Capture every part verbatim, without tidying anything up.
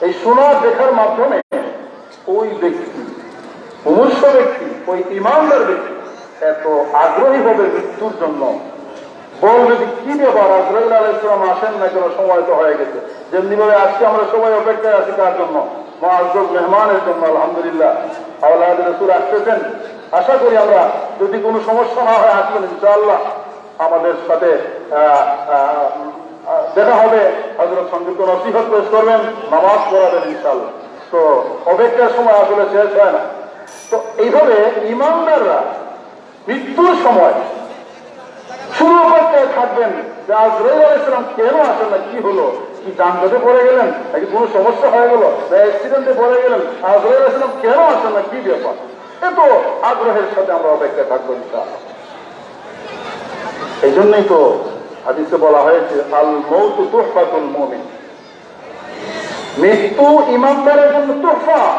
এই শোনা দেখার মাধ্যমে ওই ব্যক্তি, মুমূর্ষু ব্যক্তি, ওই ইমানদার ব্যক্তি এত আগ্রহী হবে মৃত্যুর জন্য, বলবে যে, "কি ব্যাপার, আজরাইল আলাইহিস সালাম আসেন না কেন? সময় তো হয়ে গেছে।" যেমনি ভাবে আজকে আমরা সবাই অপেক্ষায় আছি কার জন্য? মুআজ্জাজ মেহমানের জন্য। আলহামদুলিল্লাহ, আওলাদ রসুল আসতেছেন। আশা করি আমরা, যদি কোনো সমস্যা না হয়, আসবেন ইনশাআল্লাহ। আমাদের সাথে আহ, আহ, আহ, দেখা হবে। হযরত সংক্ষিপ্ত নসিহত পেশ করবেন, নামাজ পড়াবেন ইনশাআল্লাহ। তো অপেক্ষার সময় আসলে শেষ হয় না। তো এইভাবে ইমানদাররা মৃত্যুর সময় শুধু অপেক্ষায় থাকবেন যে আজরাইল আলাইহিস সালাম কেন আসেন না, কি হলো, কি যানজটে পড়ে গেলেন, নাকি কোনো সমস্যা হয়ে গেল, না অ্যাক্সিডেন্টে পড়ে গেলেন, আজরাইল আলাইহিস সালাম কেন আসেন না, কি ব্যাপার? এত আগ্রহের সাথে আমরা অপেক্ষায় থাকবো ইনশাআল্লাহ। এই জন্যই তো হাদিসে বলা হয়েছে, "আল মউতু তুহফাতুল মুমিন।" মৃত্যু ইমানদারের জন্য তোহফা।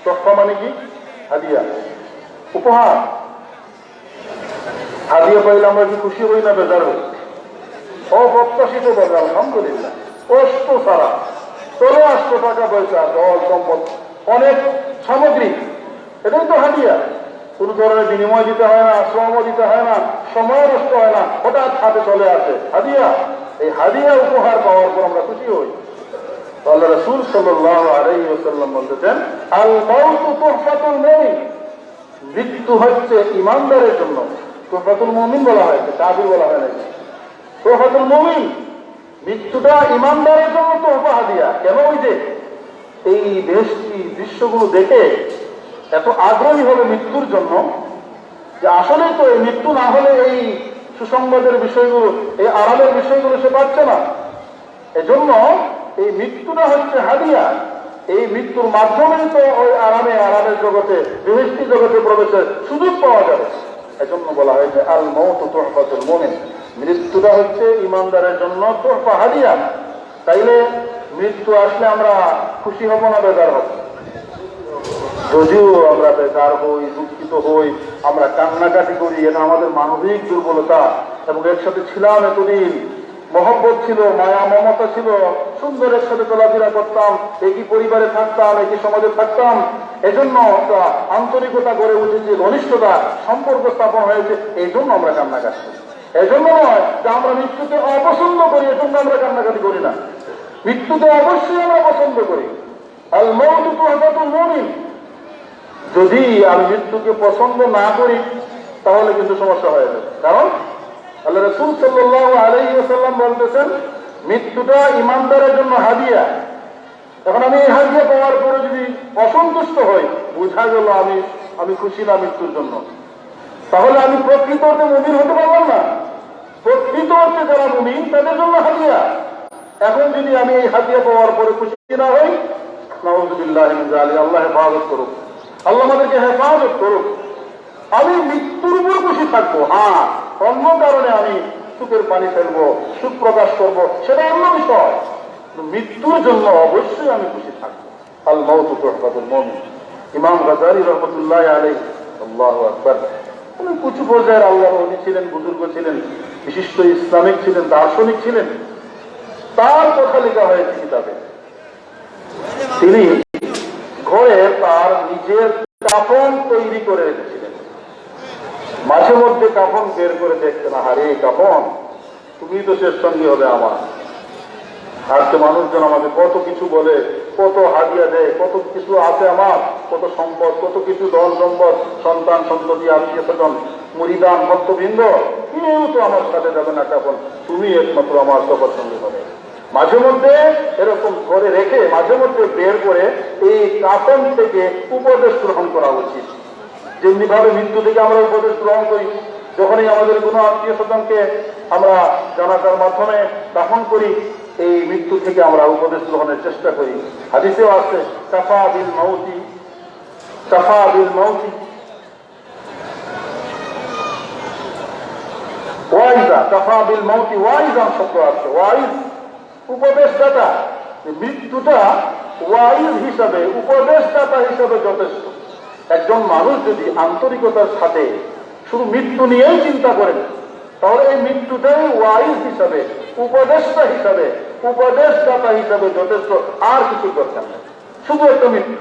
তোহফা মানে কি? হাদিয়া, উপহার। হাদিয়া পাইলে আমরা কি খুশি হই না বেজার হই? অপ্রত্যাশিত ভাবে, আলহামদুলিল্লাহ, কষ্ট ছাড়া চলে আসতো টাকা পয়সা, ধন সম্পদ, অনেক সামগ্রী, এটাই তো হাদিয়া। কোনো ধরনের বিনিময় দিতে হয় না, শ্রমও দিতে হয় না, সময় নষ্ট হয় না, হঠাৎ হাতে চলে আসে হাদিয়া। এই হাদিয়া উপহার পাওয়ার পর আমরা খুশি হই। তো আল্লাহ রাসূল সাল্লাল্লাহু আলাইহি ওয়াসাল্লাম বলতেছেন, "আল মাউতু তুহফাতুল মুমিন।" মৃত্যু হচ্ছে ইমানদারের জন্য। তুহফাতুল মুমিন বলা হয়েছে, কাফির বলা হয় নাই। তুহফাতুল মুমিন, মৃত্যুটা ইমানদারের জন্য তোহফা, হাদিয়া। কেন? ওই যে এই বেহেশতি দৃশ্যগুলো দেখে এত আগ্রহী হবে মৃত্যুর জন্য, যে আসলে তো এই মৃত্যু না হলে এই সুসংবাদের বিষয়গুলো, এই আরামের বিষয়গুলো সে পাচ্ছে না। এজন্য এই মৃত্যুটা হচ্ছে হাদিয়া। এই মৃত্যুর মাধ্যমেই তো ওই আরামে, আরামের জগতে, বেহেশতি জগতে প্রবেশের সুযোগ পাওয়া যাবে। এজন্য বলা হয়েছে, "আল মউতু তুহফাতুল মুমিন।" মৃত্যুটা হচ্ছে ইমানদারের জন্য তোহফা, হাদিয়া। তাইলে মৃত্যু আসলে আমরা খুশি হব না বেজার হব? যদিও আমরা বেজার হই, দুঃখিত হই, আমরা কান্নাকাটি করি, এটা আমাদের মানবিক দুর্বলতা। এবং একসাথে ছিলাম এতদিন, মহব্বত ছিল, মায়া মমতা ছিল, সুন্দর একসাথে চলাফেরা করতাম, একই পরিবারে থাকতাম, একই সমাজে থাকতাম, এজন্য একটা আন্তরিকতা গড়ে উঠেছে, ঘনিষ্ঠতা, সম্পর্ক স্থাপন হয়েছে, এই জন্য আমরা কান্নাকাটি করি। এজন্য নয় যে আমরা মৃত্যুকে অপছন্দ করি, এজন্য আমরা কান্নাকাটি করি না। মৃত্যুকে অবশ্যই আমরা পছন্দ করি। আল মাউতু তুহফাতুল মুমিন। যদি আমি মৃত্যুকে পছন্দ না করি, তাহলে কিন্তু সমস্যা হয়ে যাবে। কারণ আল্লাহ রাসূল সাল্লাল্লাহু আলাইহি ওয়াসাল্লাম বলতেছেন, "মৃত্যুটা ইমানদারের জন্য হাদিয়া।" এখন আমি এই হাদিয়া পাওয়ার পরে যদি অসন্তুষ্ট হই, বোঝা গেল আমি, আমি খুশি না মৃত্যুর জন্য, তাহলে আমি প্রকৃত অর্থে মুমিন হতে পারলাম না। প্রকৃত অর্থে যারা মুমিন, তাদের জন্য হাদিয়া। এখন যদি আমি এই হাদিয়া পাওয়ার পরে খুশি না হই, নাউযুবিল্লাহি মিন যালিক, আল্লাহ হেফাজত করুক, আল্লাহ আমাদেরকে হেফাজত করুক। আমি মৃত্যুর উপর খুশি থাকবো, হ্যাঁ, অন্য কারণে আমি চোখের পানি ফেলবো, শোক প্রকাশ করবো, সেটা অন্য বিষয়। কিন্তু মৃত্যুর জন্য অবশ্যই আমি খুশি থাকবো। আল মাউতু তুহফাতুল মুমিন। ইমাম গাজালি রহমতুল্লাহ আলাইহি, আল্লাহু আকবার, উনি উঁচু পর্যায়ের আল্লাহর ওলি ছিলেন, বুজুর্গ ছিলেন, বিশিষ্ট ইসলামিক ছিলেন, দার্শনিক ছিলেন। তার কথা লেখা হয়েছে কিতাবে। তিনি ঘরে তার নিজের কাফন তৈরি করে রেখেছিলেন। মাঝে মধ্যে কাফন বের করে দেখতেন, "আহারে, এই কাফন, তুমি তো শেষ সঙ্গী হবে আমার।" আজকে মানুষজন আমাকে কত কিছু বলে, কত হাদিয়া দেয়, কত কিছু আছে আমার, কত সম্পদ, কত কিছু ধন সম্পদ, সন্তান সন্ততি, আত্মীয় স্বজন, মুরিদান, ভক্তবৃন্দ, কেউ তো আমার সাথে যাবে না কাফন, তুমি একমাত্র আমার সফর সঙ্গী হবে। মাঝে মধ্যে এরকম ঘরে রেখে মাঝে মধ্যে বের করে এই কাফন থেকে উপদেশ গ্রহণ করা উচিত। যেমনিভাবে মৃত্যু থেকে আমরা উপদেশ গ্রহণ করি, যখনই আমাদের কোনো আত্মীয় স্বজনকে আমরা জানাজার মাধ্যমে দাফন করি, এই মৃত্যু থেকে আমরা উপদেশ গ্রহণের চেষ্টা করি। হাদিসেও আছে, "কাফা বিল মাউতি, কাফা বিল মাউতি ওয়াইজা, কাফা বিল মাউতি ওয়াইজান" শব্দ আছে, ওয়াইজ, উপদেশদাতা। মৃত্যুটা ওয়াইজ হিসাবে, উপদেশদাতা হিসাবে যথেষ্ট। একজন মানুষ যদি আন্তরিকতার সাথে শুধু মৃত্যু নিয়েই চিন্তা করেন, তাহলে এই মৃত্যুটাই ওয়াইজ হিসাবে, উপদেষ্টা হিসাবে উপদেশদাতা হিসাবে যথেষ্ট, আর কিছু দরকার নেই, শুধু একটা মৃত্যু।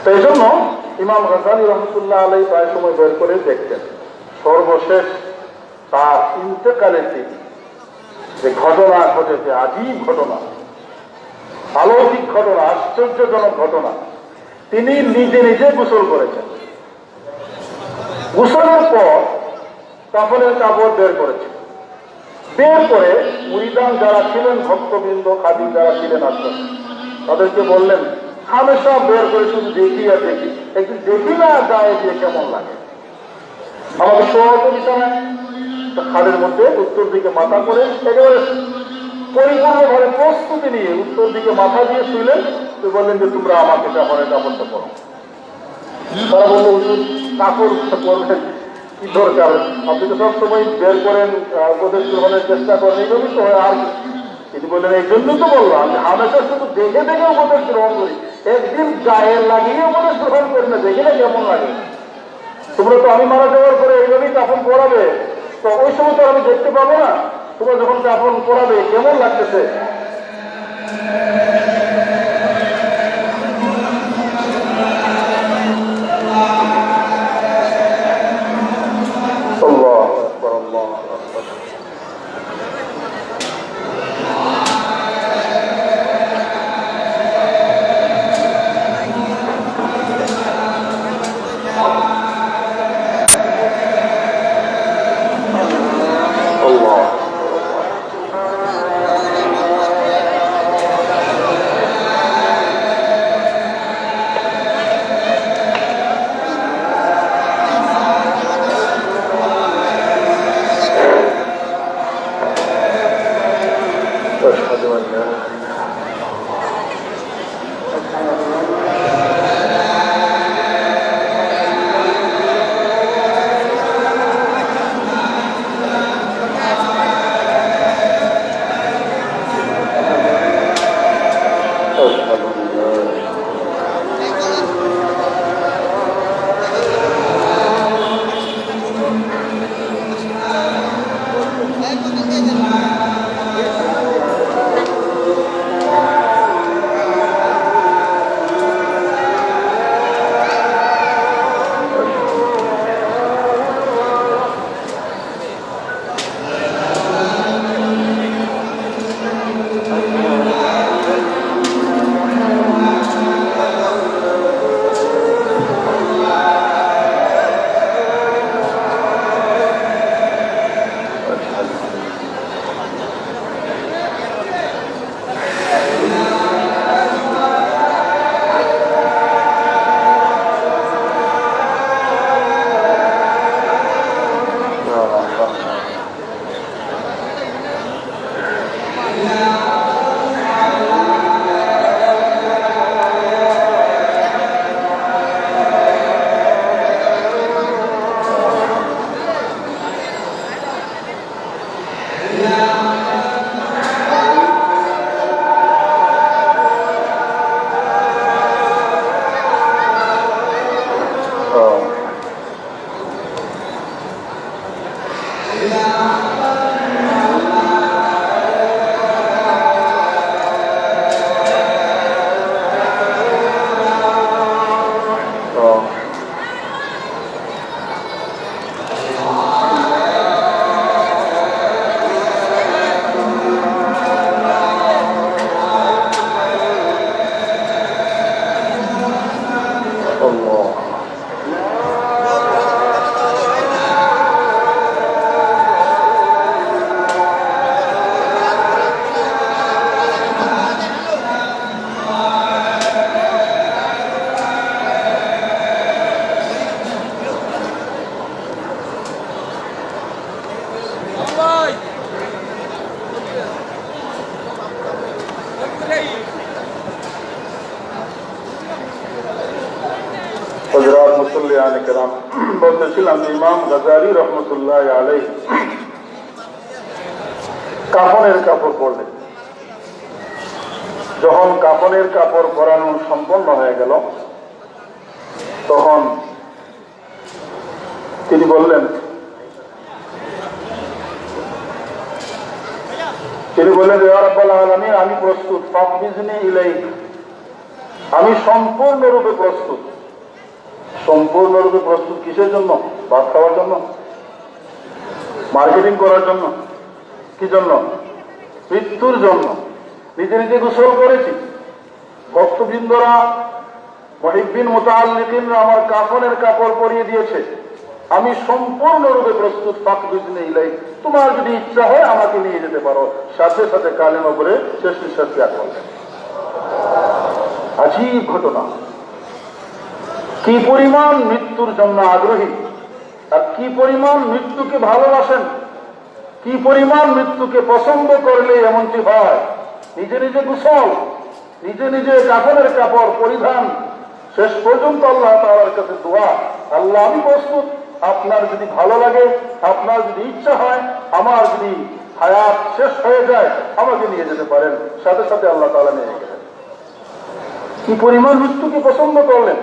তো এই জন্য ইমাম গাজালি রহমতুল্লাহ আলাইহি প্রায় সময় বের করে দেখতেন। সর্বশেষ তার ইন্তেকালের দিন যে ঘটনা ঘটেছে, আজীব ঘটনা, অলৌকিক ঘটনা, আশ্চর্যজনক ঘটনা, তিনি নিজে নিজে গোসল করেছেন। গোসলের পর কাফনের কাপড় বের করেছেন। বের করে মুরিদান যারা ছিলেন, ভক্তবৃন্দ, খাদিম যারা ছিলেন, আসলেন, তাদেরকে বললেন, "হামেশা বের করে শুধু দেখি আর দেখি, একদিন দেখি না গায়ে দিয়ে কেমন লাগে।" আমাকে শোয়াও তো বিছানায়। তো খাটের মধ্যে উত্তর দিকে মাথা করে একেবারে পরিপূর্ণভাবে প্রস্তুতি নিয়ে উত্তর দিকে মাথা দিয়ে শুইলেন। তো বললেন যে, "তোমরা আমাকে কাফনের কাপড়টা পরাও।" তারা বলল, "হুজুর, কাপড় পরবেন, কি দরকার? আপনি তো সবসময় বের করেন, আহ, উপদেশ গ্রহণের চেষ্টা করেন, এইভাবেই তো হয়, আর কি?" তিনি বললেন, "এই জন্যই তো বললাম যে হামেশা শুধু দেখে দেখে উপদেশ গ্রহণ করি, একদিন গায়ে লাগিয়ে উপদেশ গ্রহণ করি না, দেখি না কেমন লাগে।" তোমরা তো আমি মারা যাওয়ার পরে এইভাবেই কাফন পরাবে, তো ওই সময় তো আর আমি দেখতে পাবো না। তোমরা যখন কাফন পরাবে, কেমন লাগতেছে? আল্লাহু আকবার, আল্লাহু আকবার। أشهد أن لا إله إلا الله. হযরত মুসল্লিয়ানে কেরাম, বলতেছিলাম যে ইমাম গাজালি রহমতুল্লাহ আলাইহি কাফনের কাপড় পরলেন। যখন কাফনের কাপড় পরানো সম্পন্ন হয়ে গেল, তখন তিনি বললেন, তিনি বললেন, ইয়া রাব্বাল আলামিন, আমি প্রস্তুত, ফাকবিজনি ইলাইক, আমি সম্পূর্ণরূপে প্রস্তুত। সম্পূর্ণরূপে প্রস্তুত কিসের জন্য? ভাত খাওয়ার জন্য? মার্কেটিং করার জন্য? কি জন্য? মৃত্যুর জন্য। নিজে নিজে গোসল করেছি, ভক্তবৃন্দরা, মুহিব্বিন, মুতাআল্লিকিনরা আমার কাফনের কাপড় পরিয়ে দিয়েছে। আমি সম্পূর্ণরূপে প্রস্তুত, ফাকবিজনি ইলাইক। তোমার যদি ইচ্ছা হয়, আমাকে নিয়ে যেতে পারো, সাথে সাথে কালেমা পড়ে শেষ নিঃশ্বাস ত্যাগ করলেন। আজীব ঘটনা। কি পরিমাণ মৃত্যুর জন্য আগ্রহী, আর কি পরিমাণ মৃত্যুকে ভালোবাসেন, কি পরিমাণ মৃত্যুকে পছন্দ করলে এমনটি হয়। নিজে নিজে গোসল, নিজে নিজে কাফনের কাপড় পরিধান, শেষ পর্যন্ত আল্লাহ তাআলার কাছে দোয়া, আল্লাহ, আমি প্রস্তুত, আপনার যদি ভালো লাগে, আপনার যদি ইচ্ছা হয়, আমার যদি হায়াত শেষ হয়ে যায়, আমাকে নিয়ে যেতে পারেন। সাথে সাথে আল্লাহ তাআলা নিয়ে গেলেন। কি পরিমাণ মৃত্যুকে পছন্দ করলেন।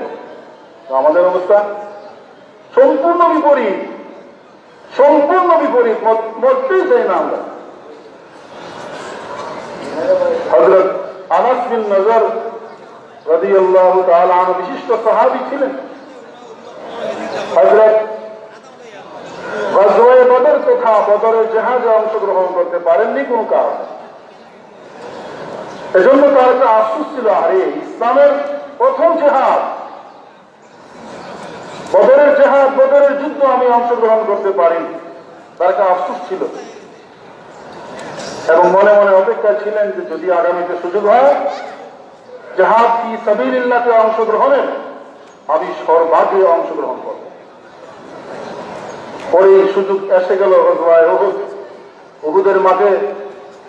তো আমাদের অবস্থা সম্পূর্ণ বিপরীত, সম্পূর্ণ বিপরীত। মর-, মরতেই চাই না আমরা। হযরত আনাস বিন নজর রাদিয়াল্লাহু তাআলা আনহু বিশিষ্ট সাহাবী ছিলেন। হযরত গজওয়ায়ে বদর তথা বদরের জেহাদে অংশগ্রহণ করতে পারেননি কোনো কারণে। এজন্য তার একটা আফসোস ছিল, আরে, ইসলামের প্রথম জেহাদ, বদরের জেহাদ, বদরের যুদ্ধ আমি অংশগ্রহণ করতে পারিনি। তার একটা আফসোস ছিল এবং মনে মনে অপেক্ষায় ছিলেন যে যদি আগামীতে সুযোগ হয়, জেহাদ ফি সাবিলিল্লাহতে অংশগ্রহণের, আমি সর্বাগ্রে অংশগ্রহণ করব। পরেই সুযোগ এসে গেল, গজওয়ায়ে উহুদ, উহুদের মাঠে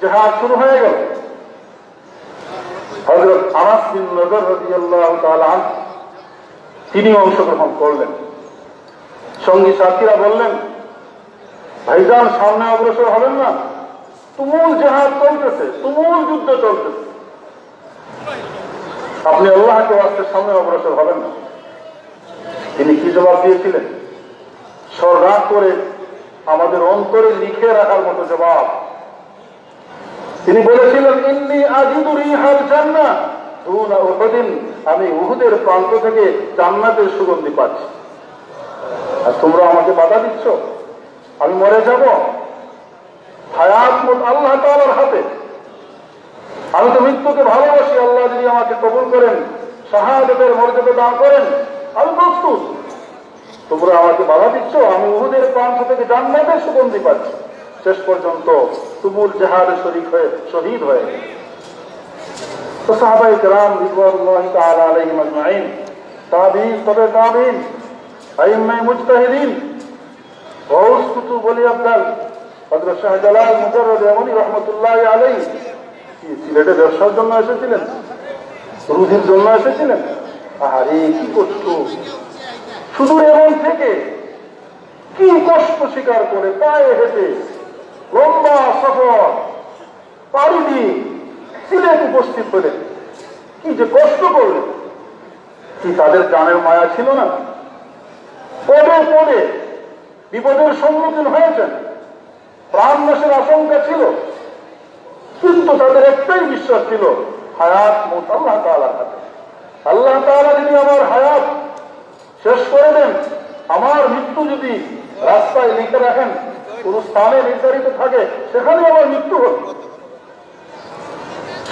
জেহাদ শুরু হয়ে গেল। হযরত আনাস বিন নজর রাদিয়াল্লাহু তাআলা আনহু, তিনি অংশগ্রহণ করলেন। সঙ্গী সাথীরা বললেন, ভাইজান, সামনে অগ্রসর হবেন না? তুমুল জেহাদ চলতেছে, তুমুল যুদ্ধ চলতেছে, আপনি আল্লাহকে ওয়াস্তে সামনে অগ্রসর হবেন না। তিনি কি জবাব দিয়েছিলেন? স্বর্ণাক্ষরে আমাদের অন্তরে লিখে রাখার মতো জবাব। তিনি বলেছিলেন, ইন্নি আজিদু রিহাল জান্নাহ দুনা উহুদিন, আমি উহুদের প্রান্ত থেকে জান্নাতের সুগন্ধি পাচ্ছি। আর তোমরা আমাকে বাধা দিচ্ছ, আমি মরে যাব। হায়াত মউত আল্লাহ তাআলার হাতে। আমি তো মৃত্যুকে ভালোবাসি, আল্লাহ যদি আমাকে কবুল করেন, শাহাদতের মর্যাদা দান করেন, আমি প্রস্তুত। তোমরা আমাকে বাধা দিচ্ছ, আমি উহুদের প্রান্ত থেকে জান্নাতের সুগন্ধি পাচ্ছি। শেষ পর্যন্ত তুমুল জেহাদে শরীক হয়ে শহীদ হয়ে গেলেন। তো সাহাবায়ে কেরাম রিদওয়ানুল্লাহি তাআলা আলাইহিম আজমাইন, তাবেঈন, তবে তাবেঈন, আইম্মায়ে মুজতাহিদিন, গৌস কুতুব ওলি আবদাল হযরত শাহজালাল মুজাররদ ইয়ামনি রহমতুল্লাহি আলাইহি কি সিলেটে ব্যবসার জন্য এসেছিলেন? রুজির জন্য এসেছিলেন? আরে কি কষ্ট! সুদূর ইয়ামন থেকে কি কষ্ট স্বীকার করে পায়ে হেঁটে লম্বা সফর পাড়ি দিয়ে সিলেট উপস্থিত হলেন। কি যে কষ্ট করলেন! কি তাদের জানের মায়া ছিল না? পদে পদে বিপদের সম্মুখীন হয়েছেন, প্রাণ নাশের আশঙ্কা ছিল, কিন্তু তাদের একটাই বিশ্বাস ছিল, হায়াত মউত আল্লাহ তাআলার হাতে। আল্লাহ তাআলা যদি আমার হায়াত শেষ করে দেন, আমার মৃত্যু যদি রাস্তায় লিখে রাখেন, কোনো স্থানে নির্ধারিত থাকে, সেখানে আমার মৃত্যু হবে।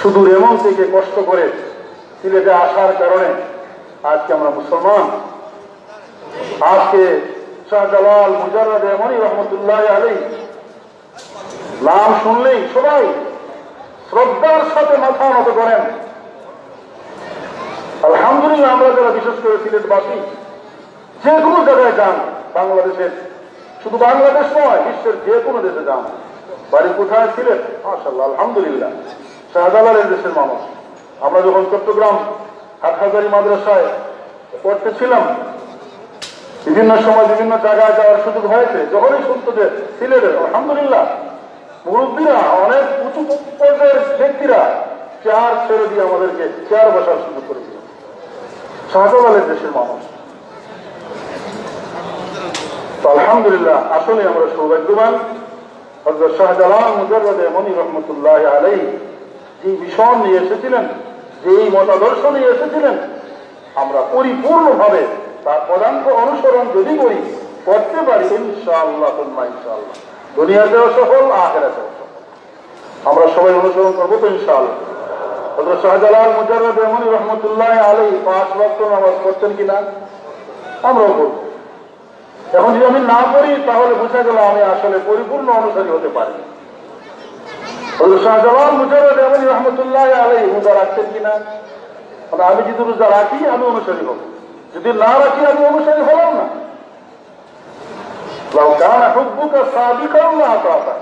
সুদূর ইয়ামন থেকে কষ্ট করে সিলেটে আসার কারণে আজকে আমরা মুসলমান। আজকে শাহজালাল মুজাররদ ইয়ামনি রহমতুল্লাহি আলাইহি নাম শুনলেই সবাই শ্রদ্ধার সাথে মাথা নত করেন। আলহামদুলিল্লাহ, আমরা যারা বিশেষ করে সিলেটবাসী, যে কোনো জায়গায় যান, বাংলাদেশের, শুধু বাংলাদেশ নয়, বিশ্বের যে কোনো দেশে যান, বাড়ি কোথায়? সিলেট, মাশাআল্লাহ, আলহামদুলিল্লাহ, শাহজালালের দেশের মানুষ। আমরা যখন চট্টগ্রাম হাটহাজারী মাদ্রাসায় পড়তে ছিলাম, বিভিন্ন সময় বিভিন্ন জায়গায় যাওয়ার সুযোগ হয়েছে, যখনই শুনতো যে সিলেটের, আলহামদুলিল্লাহ, মুরব্বীরা, অনেক উঁচু পর্যায়ের ব্যক্তিরা চেয়ার ছেড়ে দিয়ে আমাদেরকে চেয়ার বসার সুযোগ করে দিল। শাহজালালের দেশের মানুষ। তো আলহামদুলিল্লাহ, আসলে আমরা সৌভাগ্যবান। হযরত শাহজালাল মুজাররদে ইয়ামানি রহমতুল্লাহ আলাইহি যে মিশন নিয়ে এসেছিলেন, যেই মতাদর্শ নিয়ে এসেছিলেন, আমরা পরিপূর্ণভাবে তার পদাঙ্ক অনুসরণ যদি করি, করতে পারি, ইনশাআল্লাহ, তুম্মা ইনশাআল্লাহ, দুনিয়াতেও সফল, আখেরাতেও সফল। আমরা সবাই অনুসরণ করবো তো ইনশাআল্লাহ। হযরত শাহজালাল মুজাররদে ইয়ামানি রহমতুল্লাহ আলাইহি পাঁচ ওয়াক্ত নামাজ পড়তেন কিনা? আমরাও পড়বো। এখন যদি আমি না পড়ি, তাহলে বুঝা গেল আমি আসলে পরিপূর্ণ অনুসারী হতে পারি। হযরত শাহজালাল মুজাররদে ইয়ামানি রহমতুল্লাহ আলাইহি রোজা রাখতেন কিনা? মানে, আমি যদি রোজা রাখি, আমি অনুসারী হব, যদি না রাখি, আমি অনুসারী হলাম না। লাউ কানা হুব্বুকা সাদিকান লা আতাআতা।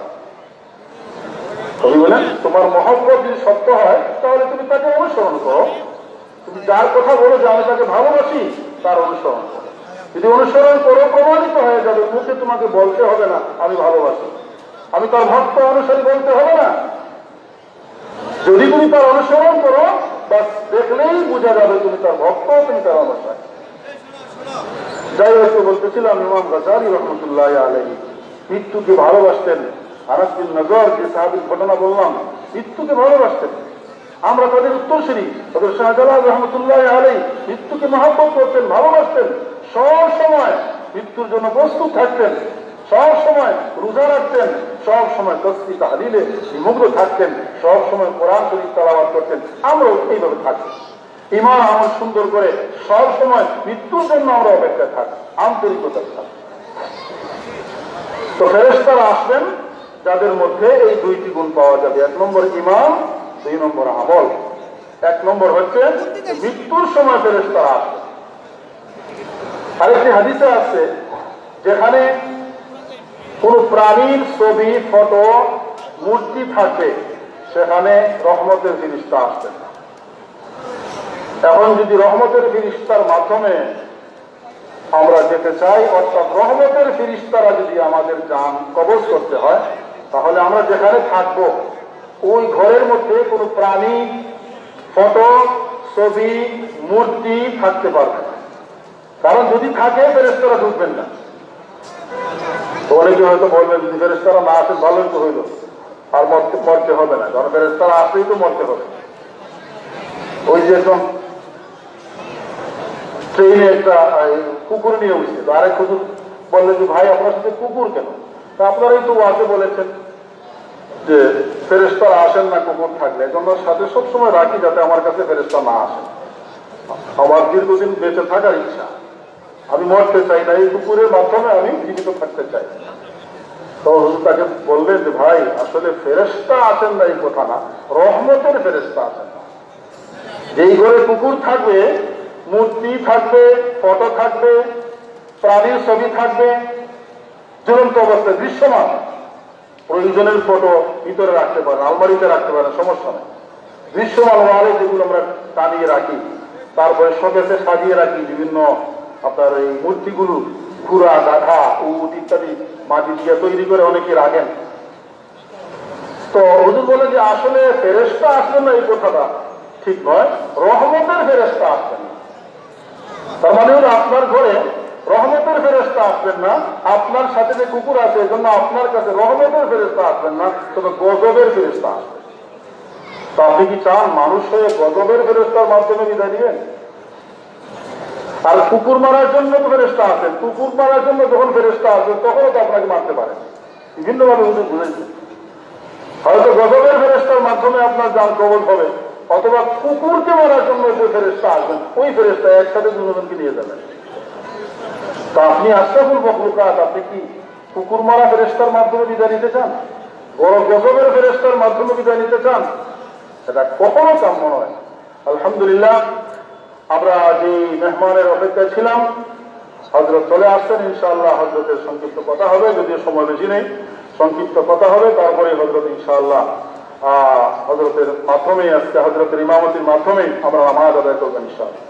কবি বলেন, তোমার মহব্বত যদি সত্য হয়, তাহলে তুমি তাকে অনুসরণ করো। তুমি যার কথা বলো যে আমি তাকে ভালোবাসি, তার অনুসরণ করো। যদি অনুসরণ করো, প্রমাণিত হয়ে যাবে, মুখে তোমাকে বলতে হবে না আমি ভালোবাসি, আমি তার ভক্ত অনুসারী বলতে হবে না। যদি তুমি তার অনুসরণ করো, বাস, দেখলেই বুঝা যাবে তুমি তার ভক্ত, তুমি তার অনুসারী। যাই হোক, তো বলতেছিলাম, ইমাম গাজালি রহমতুল্লাহ আলাইহি মৃত্যুকে ভালোবাসতেন। আনাস বিন নজর, যে সাহাবীর ঘটনা বললাম, মৃত্যুকে ভালোবাসতেন। আমরা তাদের উত্তরসূরি। হযরত শাহজালাল রহমতুল্লাহ আলাইহি মৃত্যুকে মহব্বত করতেন, ভালোবাসতেন, সব সময় মৃত্যুর জন্য প্রস্তুত থাকতেন, সব সময় রোজা রাখতেন, সব সময় তসবিহ তাহলিলে নিমগ্ন থাকতেন, সব সময় কোরআন শরীফ তেলাওয়াত করতেন। আমরাও এইভাবে থাকি, ইমান আমল সুন্দর করে সব সময় মৃত্যুর জন্য আমরা অপেক্ষায় থাকি, আন্তরিকতার সাথে। তো ফেরেশতারা আসবেন যাদের মধ্যে এই দুইটি গুণ পাওয়া যাবে, এক নম্বর ইমান, দুই নম্বর আমল। এক নম্বর হচ্ছে মৃত্যুর সময় ফেরেশতারা আসবেন। আরেকটি হাদিসে আছে, যেখানে কোনো প্রাণীর ছবি, ফটো, মূর্তি থাকবে, সেখানে রহমতের ফিরিস্তা আসবেন না। এখন যদি রহমতের ফিরিস্তার মাধ্যমে আমরা যেতে চাই, অর্থাৎ রহমতের ফিরিস্তারা যদি আমাদের জান কবজ করতে হয়, তাহলে আমরা যেখানে থাকব, ওই ঘরের মধ্যে কোনো প্রাণী, ফটো, ছবি, মূর্তি থাকতে পারবে না। কারণ যদি থাকে, ফেরেশতারা ঢুকবেন না। তো অনেকে হয়তো বলবেন, যদি ফেরেশতারা না আসেন, ভালোই তো হইল, আর মরতে, মরতে হবে না, কারণ ফেরেশতারা আসলেই তো মরতে হবে। ওই যে একজন ট্রেনে একটা, এই, কুকুর নিয়ে উঠছে, তো আরেক হুজুর বললেন যে, "ভাই, আপনার সাথে কুকুর কেন?" "তা আপনারাই তো ওয়াজে বলেছেন যে ফেরেশতারা আসেন না কুকুর থাকলে, এজন্য সাথে সবসময় রাখি যাতে আমার কাছে ফেরেশতা না আসেন। আমার দীর্ঘদিন বেঁচে থাকার ইচ্ছা, আমি মরতে চাই না, এই কুকুরের মাধ্যমে আমি জীবিত থাকতে চাই।" তো হুজুর তাকে বললেন যে, "ভাই, আসলে ফেরেশতা আসেন না এই কথা না, রহমতের ফেরেশতা আসেন না।" যেই ঘরে কুকুর থাকবে, মূর্তি থাকবে, ফটো থাকবে, প্রাণীর ছবি থাকবে, জ্বলন্ত অবস্থায় দৃশ্যমান, প্রয়োজনের ফটো ভিতরে রাখতে পারেন, আলমারিতে রাখতে পারেন, সমস্যা নেই। দৃশ্যমান ওয়ালে যেগুলো আমরা টানিয়ে রাখি, তারপরে শোকেসে সাজিয়ে রাখি বিভিন্ন আপনার এই মূর্তিগুলো, ঘোড়া, গাধা, উট ইত্যাদি মাটি দিয়ে তৈরি করে অনেকে রাখেন। তো হুজুর বলে যে আসলে ফেরেশতা আসবেন না, এই কথাটা ঠিক নয়, রহমতের ফেরেশতা আসবেন না। তার মানে হলো আপনার ঘরে রহমতের ফেরেশতা আসবেন না, আপনার সাথে যে কুকুর আছে, এই জন্য আপনার কাছে রহমতের ফেরেশতা আসবেন না, তবে গজবের ফেরেশতা আসবেন। তো আপনি কি চান মানুষ হয়ে গজবের ফেরেশতার মাধ্যমে বিদায় নেবেন? আর কুকুর মারার জন্য তো ফেরেশতা আছেন, কুকুর মারার জন্য যখন ফেরেশতা আসবেন, তখনও তো আপনাকে মারতে পারেন। বিভিন্নভাবে হুজুর বুঝাইছে। হয়তো গজবের ফেরেশতার মাধ্যমে আপনার জান কবজ হবে, অথবা কুকুরকে মারার জন্য যে ফেরেশতা আসবেন, ওই ফেরেশতা একসাথে দুজনকে নিয়ে যাবেন। তা আপনি আশরাফুল মখলুকাত, আপনি কি কুকুর মারা ফেরেশতার মাধ্যমে বিদায় নিতে চান? বড় গজবের ফেরেশতার মাধ্যমে বিদায় নিতে চান? এটা কখনো কাম্য নয়। আলহামদুলিল্লাহ, আমরা যে মেহমানের অপেক্ষায় ছিলাম, হযরত চলে আসছেন। ইনশাআল্লাহ হযরতের সংক্ষিপ্ত কথা হবে, যদিও সময় বেশি নেই, সংক্ষিপ্ত কথা হবে। তারপরে হযরত ইনশাআল্লাহ, আহ, হযরতের মাধ্যমে, আজকে হযরতের ইমামতির মাধ্যমে আমরা নামাজ আদায় করবেন ইনশাআল্লাহ।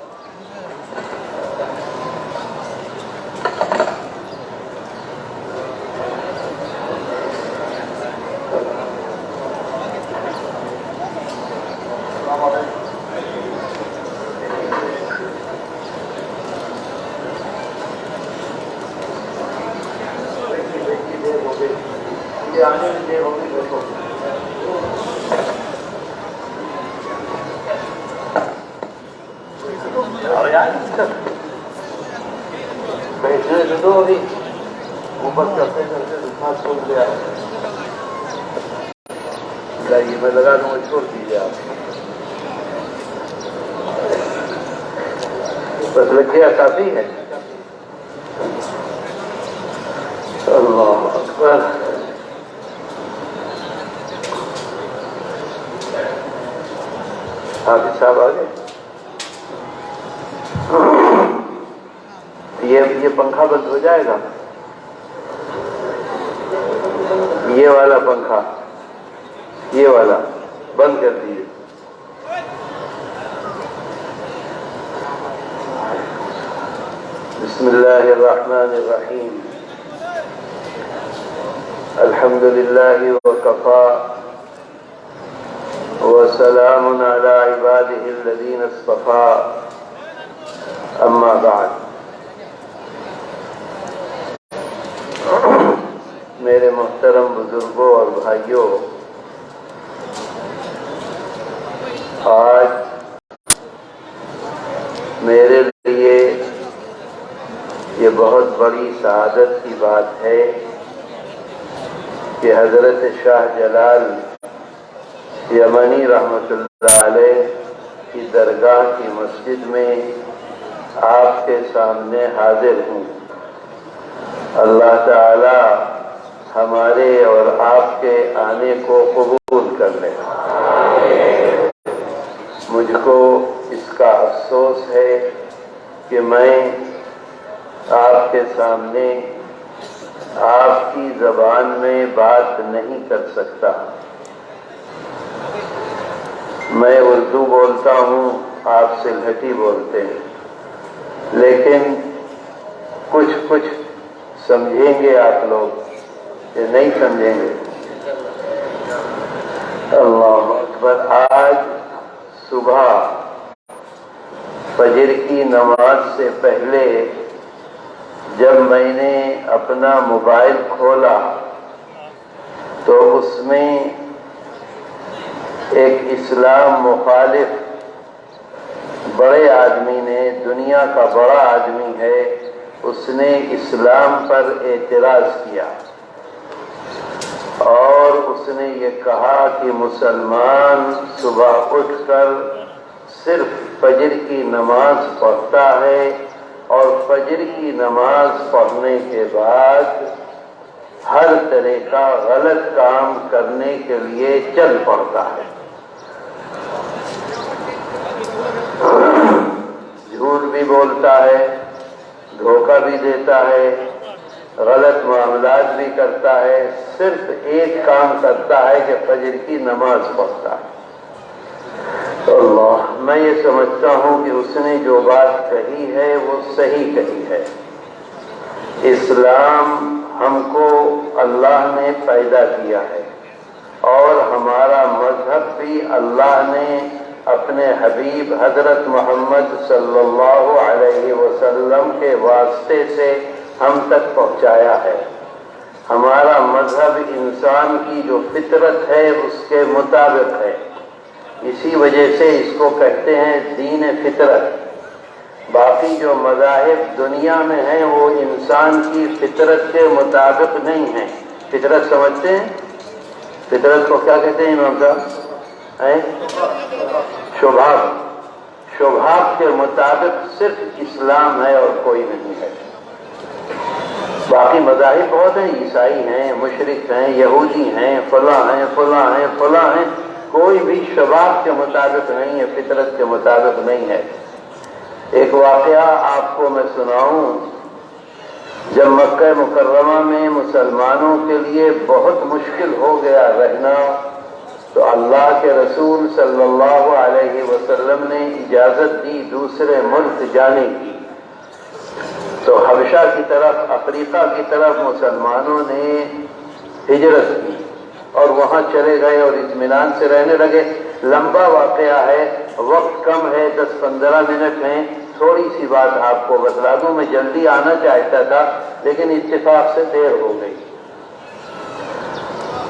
بیٹھنے تو دو ابھی، اوپر چڑھتے چڑھتے دوسرا چھوڑ دیا۔ یہ میں لگا دوں گا، چھوڑ دیجیے آپ۔ بس لگ گیا، کافی ہے۔ اللہ اکبر۔ حافظ صاحب آ گئے۔ یہ یہ پنکھا بند ہو جائے گا، یہ والا پنکھا، یہ والا بند کر دیجیے۔ بسم الله الرحمن الرحيم. الحمد لله وكفى وسلام على عباده الذين اصطفى. أما بعد. میرے محترم بزرگوں اور بھائیوں، آج میرے لیے یہ بہت بڑی سعادت کی بات ہے کہ حضرت شاہ جلال یمنی رحمۃ اللہ علیہ کی درگاہ کی مسجد میں آپ کے سامنے حاضر ہوں۔ اللہ تعالی ہمارے اور آپ کے آنے کو قبول کر لے۔ مجھ کو اس کا افسوس ہے کہ میں آپ کے سامنے آپ کی زبان میں بات نہیں کر سکتا۔ میں اردو بولتا ہوں، آپ سلہٹی بولتے ہیں، لیکن کچھ کچھ سمجھیں گے آپ لوگ، یہ نہیں سمجھیں گے۔ اللہ اکبر۔ آج صبح فجر کی نماز سے پہلے جب میں نے اپنا موبائل کھولا تو اس میں ایک اسلام مخالف بڑے آدمی نے، دنیا کا بڑا آدمی ہے، اس نے اسلام پر اعتراض کیا اور اس نے یہ کہا کہ مسلمان صبح اٹھ کر صرف فجر کی نماز پڑھتا ہے اور فجر کی نماز پڑھنے کے بعد ہر طرح کا غلط کام کرنے کے لیے چل پڑتا ہے۔ جھوٹ بھی بولتا ہے، دھوکہ بھی دیتا ہے، غلط معاملات بھی کرتا ہے، صرف ایک کام کرتا ہے کہ فجر کی نماز پڑھتا ہے۔ اللہ، میں یہ سمجھتا ہوں کہ اس نے جو بات کہی ہے وہ صحیح کہی ہے۔ اسلام ہم کو اللہ نے پیدا کیا ہے اور ہمارا مذہب بھی اللہ نے اپنے حبیب حضرت محمد صلی اللہ علیہ وسلم کے واسطے سے ہم تک پہنچایا ہے۔ ہمارا مذہب انسان کی جو فطرت ہے اس کے مطابق ہے، اسی وجہ سے اس کو کہتے ہیں دین فطرت۔ باقی جو مذاہب دنیا میں ہیں وہ انسان کی فطرت کے مطابق نہیں ہیں۔ فطرت سمجھتے ہیں؟ فطرت کو کیا کہتے ہیں امام صاحب؟ ہیں؟ شبہات۔ شبہات کے مطابق صرف اسلام ہے اور کوئی نہیں ہے۔ باقی مذاہب بہت ہیں، عیسائی ہیں، مشرک ہیں، یہودی ہیں، فلاں ہیں، فلاں ہیں، فلاں ہیں۔ کوئی بھی شبہات کے مطابق نہیں ہے، فطرت کے مطابق نہیں ہے۔ ایک واقعہ آپ کو میں سناؤں۔ جب مکہ مکرمہ میں مسلمانوں کے لیے بہت مشکل ہو گیا رہنا، تو اللہ کے رسول صلی اللہ علیہ وسلم نے اجازت دی دوسرے ملک جانے کی۔ تو حبشہ کی طرف، افریقہ کی طرف مسلمانوں نے ہجرت کی اور وہاں چلے گئے اور اطمینان سے رہنے لگے۔ لمبا واقعہ ہے، وقت کم ہے، دس پندرہ منٹ ہیں، تھوڑی سی بات آپ کو بتلا دوں۔ میں جلدی آنا چاہتا تھا لیکن اتفاق سے دیر ہو گئی۔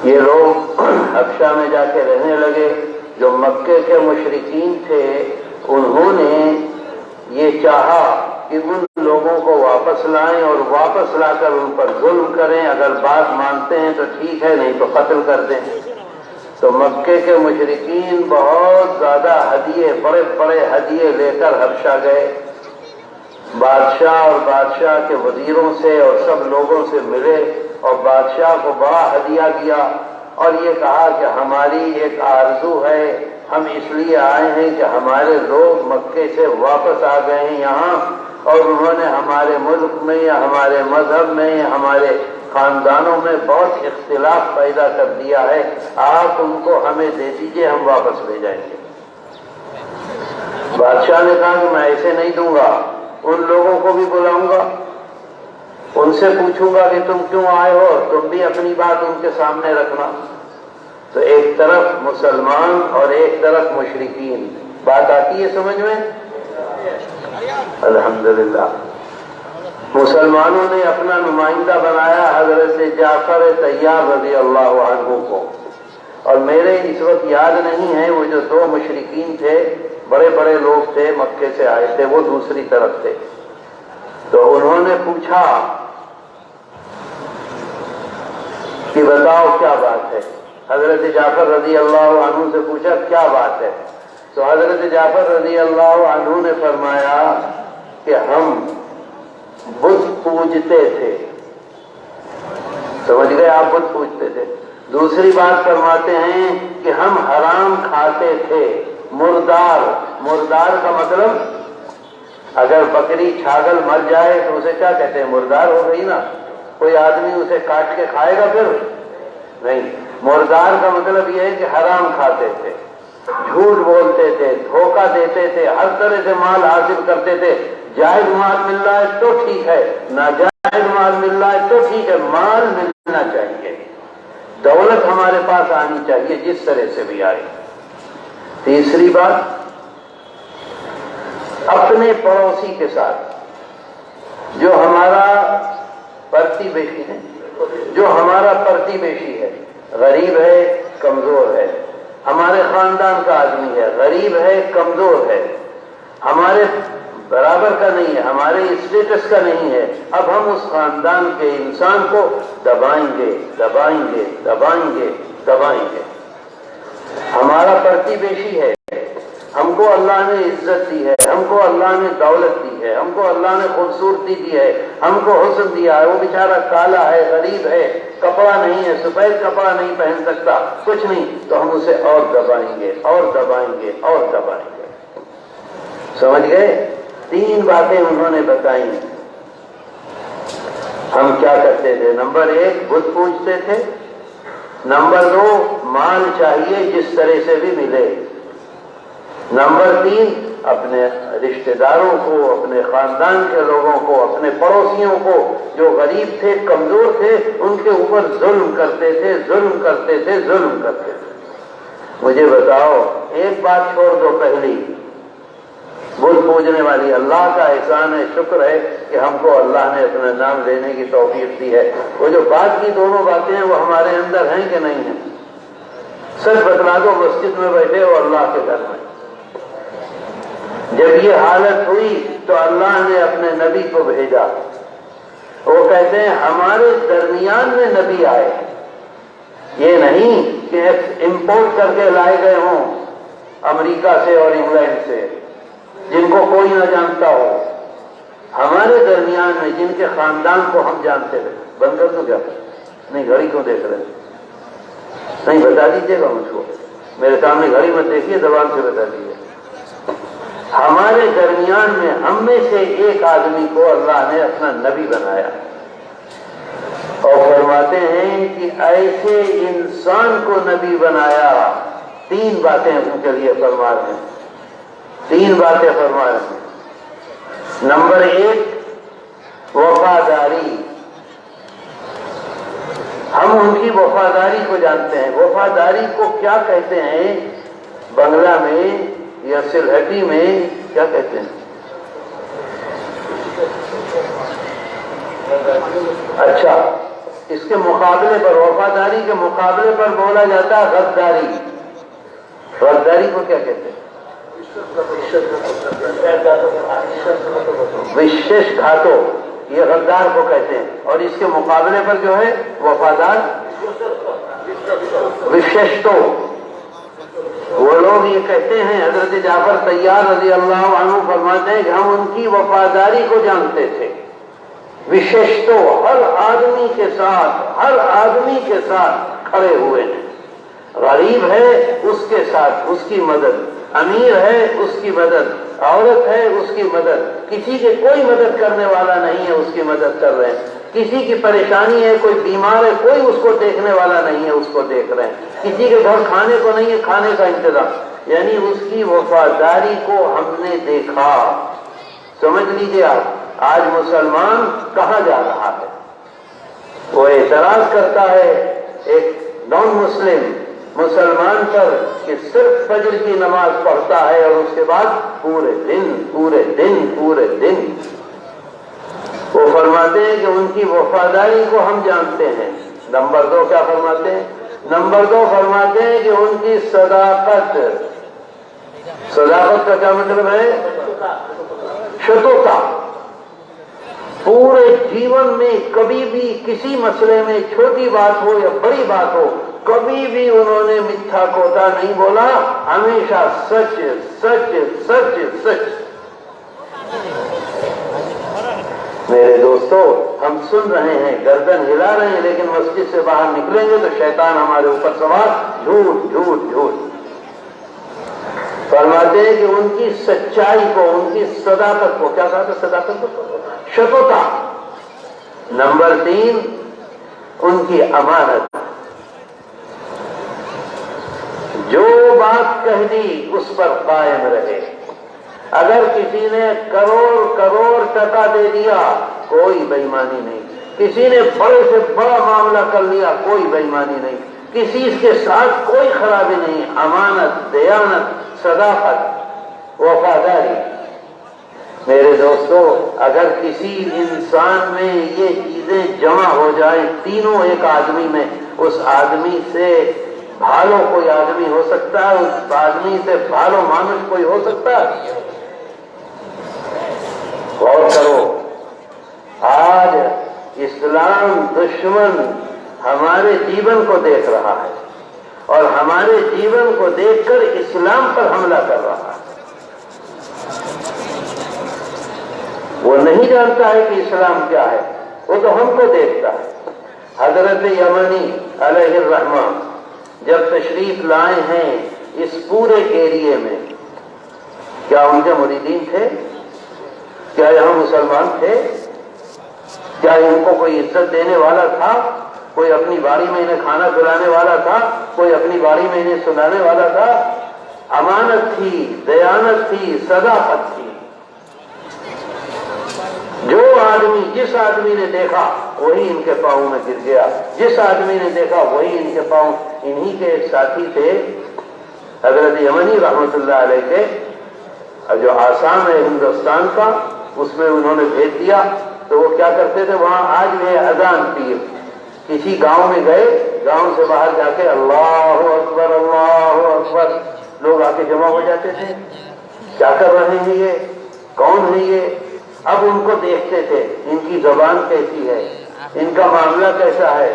یہ لوگ حبشہ میں جا کے رہنے لگے۔ جو مکے کے مشرکین تھے، انہوں نے یہ چاہا कि उन लोगों को वापस लाएं और वापस लाकर उन पर जुल्म करें। अगर बात मानते हैं तो ठीक है, नहीं तो कत्ल कर दें। तो मक्के के मुशरिकीन बहुत ज्यादा हदिये, बड़े बड़े हदिये लेकर हबशा गए। बादशाह और बादशाह के वजीरों से और सब लोगों से मिले और बादशाह को बड़ा हदिया दिया और ये कहा कि हमारी एक आरजू है, हम इसलिए आए हैं कि हमारे लोग मक्के से वापस आ गए हैं यहाँ, और उन्होंने हमारे मुल्क में या हमारे मजहब में या हमारे खानदानों में बहुत इख्तिलाफ पैदा कर दिया है। आप उनको हमें दे दीजिए, हम वापस ले जाएंगे। बादशाह ने कहा कि मैं ऐसे नहीं दूंगा, उन लोगों को भी बुलाऊंगा, उनसे पूछूंगा कि तुम क्यों आए हो, तुम भी अपनी बात उनके सामने रखना। तो एक तरफ मुसलमान और एक तरफ मुशरिकीन। बात आती है समझ में? अल्हम्दुलिल्लाह। मुसलमानों ने अपना नुमाइंदा बनाया हजरत जाफर तैयार रजी अल्लाह अन्हु को। और मेरे इस वक्त याद नहीं है, वो जो दो मुशरिकीन थे, बड़े बड़े लोग थे, मक्के से आए थे, वो दूसरी तरफ थे। तो उन्होंने पूछा कि बताओ क्या बात है। हजरत जाफर रजी अल्लाह अन्हु से पूछा क्या बात है। तो हजरत जाफर रजी अल्लाह अन्हु ने फरमाया कि हम बुत पूजते थे। समझ गए? आप बुत पूजते थे। दूसरी बात फरमाते हैं कि हम हराम खाते थे। मुर्दार, मुर्दार का मतलब अगर बकरी छागल मर जाए तो उसे क्या कहते हैं? मुर्दार हो गई ना। कोई आदमी उसे काट के खाएगा फिर? नहीं। मुर्दार का मतलब यह है कि हराम खाते थे, झूठ बोलते थे, धोखा देते थे, हर तरह से माल हासिल करते थे। जायज माल मिल रहा है तो ठीक है, नाजायज माल मिल रहा है तो ठीक है, माल मिलना चाहिए, दौलत हमारे पास आनी चाहिए जिस तरह से भी आए। तीसरी बात, अपने पड़ोसी के साथ, जो हमारा प्रतिवेशी है, जो हमारा प्रतिवेशी है, गरीब है, कमजोर है, हमारे खानदान का आदमी है, गरीब है, कमजोर है, हमारे बराबर का नहीं है, हमारे स्टेटस का नहीं है, अब हम उस खानदान के इंसान को दबाएंगे, दबाएंगे, दबाएंगे, दबाएंगे। हमारा प्रतिवेशी है, हमको अल्लाह ने इज्जत दी है, हमको अल्लाह ने दौलत दी है, हमको अल्लाह ने खूबसूरती दी है, हमको हुस्न दिया है। वो बेचारा काला है, गरीब है, कपड़ा नहीं है, सफेद कपड़ा नहीं पहन सकता, कुछ नहीं, तो हम उसे और दबाएंगे, और दबाएंगे, और दबाएंगे। समझ गए? तीन बातें उन्होंने बताई। हम क्या करते थे? नंबर एक, बुत पूजते थे। नंबर दो, माल चाहिए जिस तरह से भी मिले। नंबर तीन, अपने रिश्तेदारों को, अपने खानदान के लोगों को, अपने पड़ोसियों को, जो गरीब थे, कमजोर थे, उनके ऊपर जुल्म करते थे, जुल्म करते थे, जुल्म करते थे। मुझे बताओ, एक बात छोड़ दो, पहली, बुत पूजने वाली। अल्लाह का एहसान है, शुक्र है कि हमको अल्लाह ने अपना नाम लेने की तौफीक दी है। वो जो बात की दोनों बातें हैं, वो हमारे अंदर हैं कि नहीं है? सच बतला दो, मस्जिद में बैठे हो, अल्लाह के घर में। जब ये हालत हुई तो अल्लाह ने अपने नबी को भेजा। वो कहते हैं, हमारे दरमियान में नबी आए, ये नहीं कि इम्पोर्ट करके लाए गए हों अमेरिका से और इंग्लैंड से, जिनको कोई ना जानता हो। हमारे दरमियान में जिनके खानदान को हम जानते थे। बंद कर दूं क्या? नहीं, घड़ी क्यों देख रहे हैं? नहीं, बता दीजिएगा मुझको। मेरे सामने घड़ी मत देखिए, जबान से बता दीजिए। हमारे दरमियान में हम में से एक आदमी को अल्लाह ने अपना नबी बनाया। और फरमाते हैं कि ऐसे इंसान को नबी बनाया। तीन बातें उनके लिए फरमा रहे हैं, तीन बातें फरमा रहे हैं। नंबर एक, वफादारी। हम उनकी वफादारी को जानते हैं। वफादारी को क्या कहते हैं बंगला में या सिलहटी में, क्या कहते हैं? अच्छा, इसके मुकाबले पर, वफादारी के मुकाबले पर बोला जाता है गद्दारी। गद्दारी को क्या कहते हैं? विश्वासघातक, ये गद्दार को कहते हैं, और इसके मुकाबले पर जो है वफादार विश्वस्तो। वो लोग ये कहते हैं, हजरत जाफर तैयार रजी अल्लाह अन्हु फरमाते हैं कि हम उनकी वफादारी को जानते थे, विश्वस्तो, हर आदमी के साथ, हर आदमी के साथ खड़े हुए हैं। गरीब है, उसके साथ उसकी मदद, अमीर है, उसकी मदद, औरत है, उसकी मदद, किसी के कोई मदद करने वाला नहीं है, उसकी मदद कर रहे हैं। किसी की परेशानी है, कोई बीमार है, कोई उसको देखने वाला नहीं है, उसको देख रहे हैं। किसी के घर खाने को नहीं है, खाने का इंतजाम, यानी उसकी वफादारी को हमने देखा। समझ लीजिए आप, आज मुसलमान कहाँ जा रहा है। वो एतराज करता है एक नॉन मुस्लिम मुसलमान पर कि सिर्फ फजर की नमाज पढ़ता है और उसके बाद पूरे दिन, पूरे दिन, पूरे दिन। वो फरमाते हैं कि उनकी वफादारी को हम जानते हैं। नंबर दो क्या फरमाते हैं? नंबर दो फरमाते हैं कि उनकी सदाकत। सदाकत का क्या मतलब है? सतता। पूरे जीवन में कभी भी किसी मसले में, छोटी बात हो या बड़ी बात हो, कभी भी उन्होंने मिथ्या खोटा नहीं बोला, हमेशा सच, सच, सच, सच। मेरे दोस्तों, हम सुन रहे हैं, गर्दन हिला रहे हैं, लेकिन मस्जिद से बाहर निकलेंगे तो शैतान हमारे ऊपर सवार, झूठ, झूठ, झूठ। फरमाते हैं कि उनकी सच्चाई को, उनकी सदाकत को, क्या कहा था सदाकत को? सतता। नंबर तीन, उनकी अमानत। जो बात कह दी, उस पर कायम रहे। अगर किसी ने करोड़ करोड़ टका दे दिया, कोई बेईमानी नहीं। किसी ने बड़े से बड़ा मामला कर लिया, कोई बेईमानी नहीं। किसी के साथ कोई खराबी नहीं। अमानत, दयानत, सदाकत, वफादारी। मेरे दोस्तों, अगर किसी इंसान में ये चीजें जमा हो जाए, तीनों एक आदमी में, उस आदमी से भालो कोई आदमी हो सकता है? उस आदमी से भालो मानुष कोई हो सकता है? गौर करो, आज इस्लाम दुश्मन हमारे जीवन को देख रहा है और हमारे जीवन को देखकर इस्लाम पर हमला कर रहा है। वो नहीं जानता है कि इस्लाम क्या है, वो तो हमको देखता है। हजरत यमनी अलैहिर्रहमा जब तशरीफ लाए हैं इस पूरे एरिया में, क्या उनके मुरीदीन थे? क्या यहाँ मुसलमान थे? क्या इनको कोई इज्जत देने वाला था? कोई अपनी बाड़ी में इन्हें खाना खिलाने वाला था? कोई अपनी बाड़ी में इन्हें सुलाने वाला था? अमानत थी, दयानत थी, सदाकत थी। जो आदमी, जिस आदमी ने देखा, वही इनके पाँव में गिर गया। जिस आदमी ने देखा, वही इनके पाँव। इन्हीं के एक साथी थे, हजरत यमनी रहमतुल्लाह अलैह के, जो आसाम है हिंदुस्तान का, उसमें उन्होंने भेज दिया। तो वो क्या करते थे, वहाँ आज भी है अजान पीर। किसी गांव में गए, गांव से बाहर जाके अल्लाह अकबर, अल्लाह अकबर, लोग आके जमा हो जाते थे। क्या कर रहे हैं ये, कौन है ये? अब उनको देखते थे, इनकी जबान कैसी है, इनका मामला कैसा है,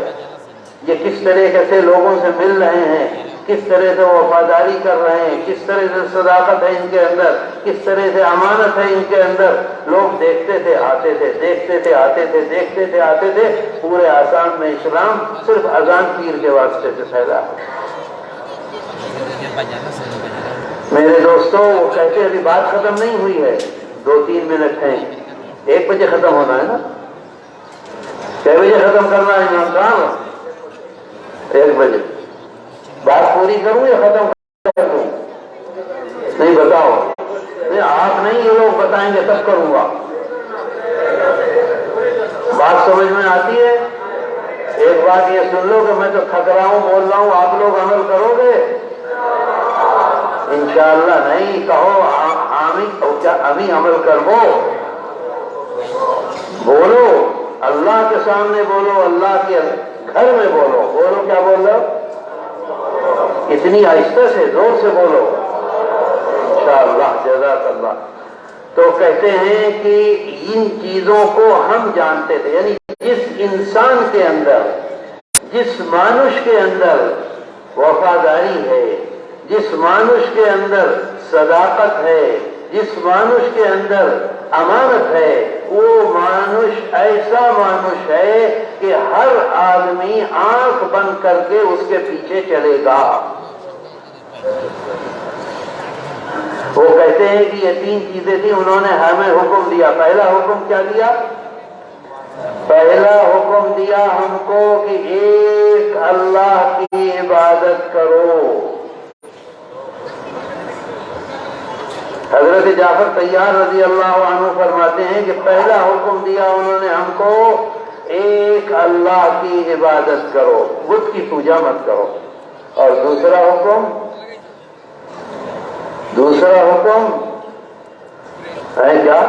ये किस तरह से लोगों से मिल रहे हैं, किस तरह से वफादारी कर रहे हैं, किस तरह से सदाकत है इनके अंदर, किस तरह से अमानत है इनके अंदर। लोग देखते थे, आते थे, देखते थे, आते थे, देखते थे, आते थे। पूरे आसाम में इस्लाम सिर्फ अजान पीर के वास्ते से फैला है। मेरे दोस्तों, वो कहते, अभी बात खत्म नहीं हुई है, दो तीन मिनट हैं, एक बजे खत्म होना है ना। कै बजे खत्म करना है इमाम साहब? एक बजे। बात पूरी करूं या खत्म कर दूं? नहीं, बताओ। नहीं, आप नहीं, ये लोग बताएंगे तब करूंगा। बात समझ में आती है? एक बात ये सुन लो कि मैं तो थक रहा हूं, बोल रहा हूं, आप लोग अमल करोगे? इंशाअल्लाह नहीं, कहो, आ-, आमी, क्या अमी अमल करबो? बोलो, अल्लाह के सामने बोलो, अल्लाह के घर में बोलो। बोलो, क्या बोल रहे हो? इतनी आहिस्ते से, जोर से बोलो। इंशाअल्लाह, जज़ाकल्लाह। तो कहते हैं कि इन चीजों को हम जानते थे, यानी जिस इंसान के अंदर, जिस मानुष के अंदर वफादारी है, जिस मानुष के अंदर सदाकत है, जिस मानुष के अंदर अमानत है, वो मानुष ऐसा मानुष है कि हर आदमी आंख बंद करके उसके पीछे चलेगा। वो कहते हैं कि ये तीन चीजें थी, उन्होंने हमें हुक्म दिया। पहला हुक्म क्या दिया? पहला हुक्म दिया हमको कि एक अल्लाह की इबादत करो। हजरत जाफर तैयार रजी अल्लाह अन्हु फरमाते हैं कि पहला हुक्म दिया उन्होंने हमको, एक अल्लाह की इबादत करो, बुत की पूजा मत करो। और दूसरा हुक्म, दूसरा हुक्म है क्या?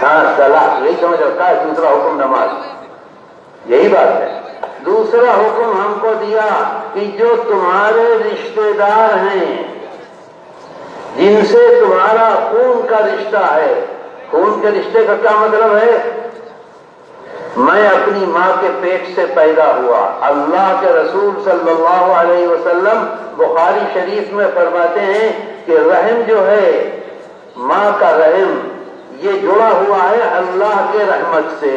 हाँ, सलाह, यही समझ रखा है। दूसरा हुक्म नमाज, यही बात है। दूसरा हुक्म हमको दिया कि जो तुम्हारे रिश्तेदार हैं, जिनसे तुम्हारा खून का रिश्ता है, खून के रिश्ते का क्या मतलब है? मैं अपनी माँ के पेट से पैदा हुआ। अल्लाह के रसूल सल्लल्लाहु अलैहि वसल्लम बुखारी शरीफ में फरमाते हैं कि रहम जो है, माँ का रहम, ये जुड़ा हुआ है अल्लाह के रहमत से।